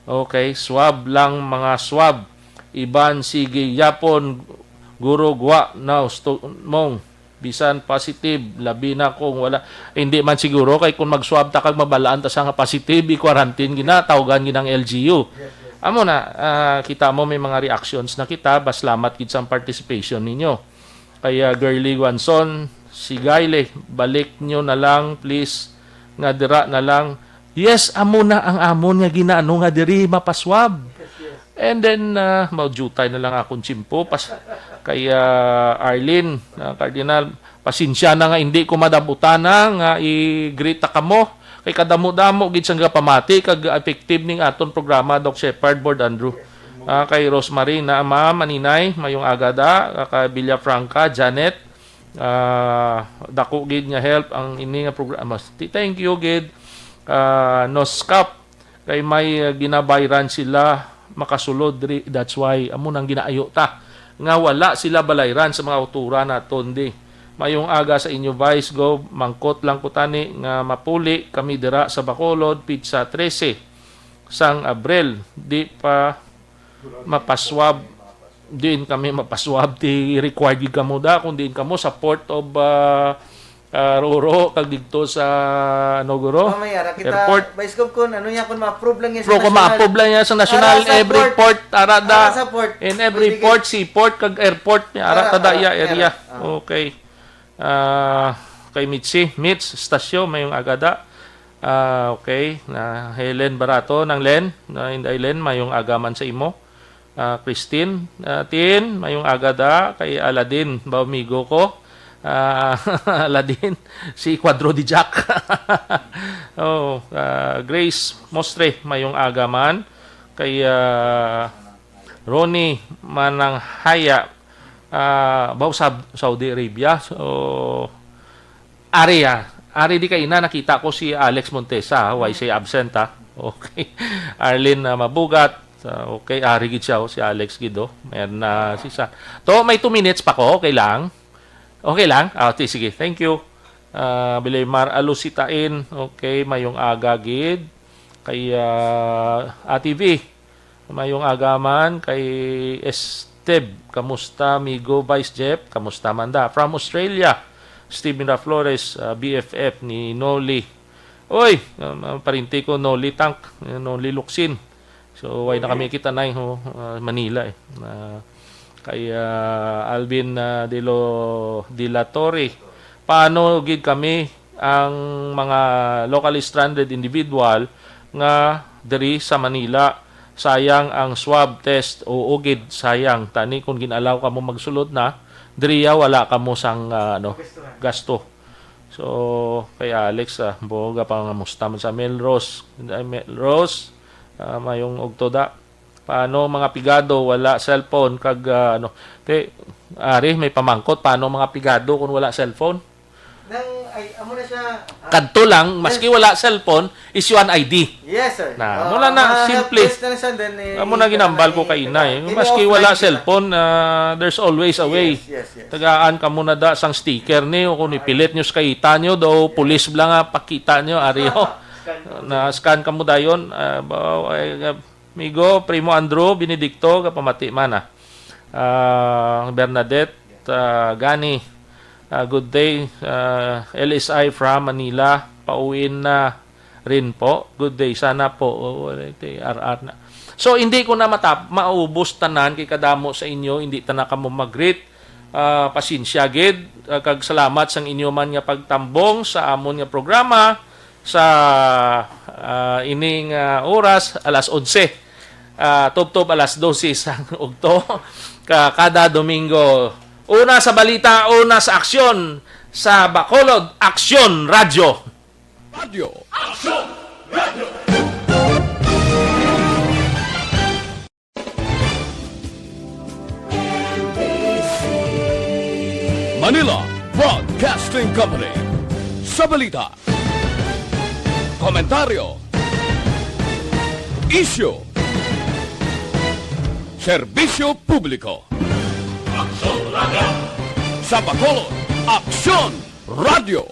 Okay, swab lang mga swab. Iban sige yapon guro gwa na usto mong bisan positive, labi na kung wala. Hindi man siguro kay kung mag-swab ta kag mabalaan ta sa nga positive, i-quarantine gina, tawgan ginang L G U. Amo na, ah, kita mo may mga reactions na kita, bas lamat gid sang participation ninyo. Kaya Girly Guanzon, si Gayle, balik nyo na lang please nga dira na lang. Yes, amo na ang amon nga ginaano nga diri mapaswab. And then, ah, maudutay na lang akong tsimpo. Pas, kay ah, Arlene, ah, Cardinal, pasensya na nga hindi ko madabutana nga i-greet ta kamo. Kay kadamo-damo gid sang gapamati kag effective ning aton programa, Doc Shepard, Board Andrew. Ah, kay Rosemary na, ma'am, maninay, mayong aga da, kay Villafranca, Janet, ah, dako gid nga help ang ini nga programa. Ti-, thank you gid, ah, Noskap, kay may ah, ginabayran sila makasulod diri. That's why amo nang ginaayo ta nga wala sila balayran sa mga autora naton di. Mayong aga sa inyo, Vice Gov. Mangkot lang ko tani nga mapuli kami dira sa Bacolod, pitsa trese. sang Abril. Di pa mapaswab, diin kami mapaswab, ti required gid kamo da, kung diin kamo sa port of, ah, ah, Roro, kag didto sa, ano, Guro? Oh, may ara kita, Airport. Vice Gov, kun ano niya, kun ma-approve lang yan sa Pero kung national. Ma-approve lang yan sa national, Ara sa every port. Port, ara da. Ara sa port. In every Pwede port, gid. Seaport, kag airport, may ara Ara, ta da ara, iya area. Ara. Ah. Okay. Ah, kay Mitzi, Mitz, Stasyo, mayong aga da. Ah, okay. Na Helen Barato, nang Len, na Inday Len, mayong aga man sa imo. Ah, Christine, ah, Tin, mayong aga da. Kay Aladin, ba, amigo ko? Ah, Aladin, si Cuadro de Jack. Oh, ah, Grace Mostre, mayong aga man. Kay, ah, Ronnie Mananghaya, ah, ba, sa Saudi Arabia. So, ari, ah. Ari di kaina, nakita ko si Alex Montesa, ah. Why say absent, ah? Okay. Arlene, ah, Mabugat. Ah, okay, ari gid siya, oh, si Alex gid, oh. Meron na si sa-, to, may two minutes pa ko, okay lang? Okay lang? Ah, ti-, sige, thank you. Ah, Bilimar Alusitain, okay, mayong aga gid. Kay, ah, Ate V, mayong aga man. Kay Esteb, kamusta, amigo? Vice Jeff, kamusta man da? From Australia, Steve Miraflores, ah, B F F ni Noli. Oy, um, ang parinti ko, Noli Tank, Noli Luksin. So, why na Okay. kami kita na, ho, ah, Manila, eh. Ah, kay, ah, Alvin, ah, Dilo-, Dilatori, paano gid kami ang mga locally stranded individual nga diri sa Manila? Sayang ang swab test. Oo gid, sayang. Tani kung gin-allow kamo magsulod na, diriya wala kamo sang, ah, ano, gasto. So, kay Alex, ah, buoga pa nga musta man sa Melrose. Ay, Melrose, ah, mayong ugto da. Paano mga pigado, wala cellphone, kag, ah, ano, te, ari, may pamangkot, paano mga pigado kung wala cellphone? Nang, ay, amo na siya, ah, Kadto lang, maski yes. wala cellphone, issue an I D. Yes, sir. Na, Oo, mula na, mga simple. Help desk na siya, then, eh, Amo na ginambal ko may kaina, eh. kini-, Maski wala kini-offline kita. cellphone, ah, there's always a way. Yes, yes, yes. Tagaan kamo na da sang sticker ni, o kung ipilit nyo sa kaita nyo, daw Yes. pulis bala nga pakita nyo, ari, oh. Scan mo. Na-scan kamo dayon, ah, ba-, ay, ah, Migo, Primo Andrew, Benedicto, kapamati man, ah. Ah, Bernadette, ah, Gani, ah, good day, ah, L S I from Manila, pauwi na rin po. Good day, sana po. Oo, R R na. So, hindi ko na matap-, maubos tanan kay kadamo sa inyo, hindi tanan kamo mag-greet. Ah, pasensya gid, ah, kag salamat sang inyo man nga pagtambong sa amon nga programa sa, ah, ining, ah, oras, alas onse. Ah, tubtob alas dose sang ugto, ka-, kada Domingo. Una sa balita, una sa aksyon, sa Bacolod Aksyon Radyo. Radyo. Manila Broadcasting Company. Sa balita, komentaryo, isyu, serbisyo publiko. Sa Bacolod, Aksyon Radyo.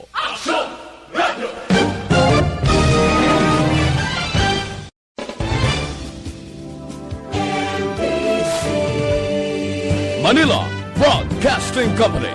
Manila Broadcasting Company.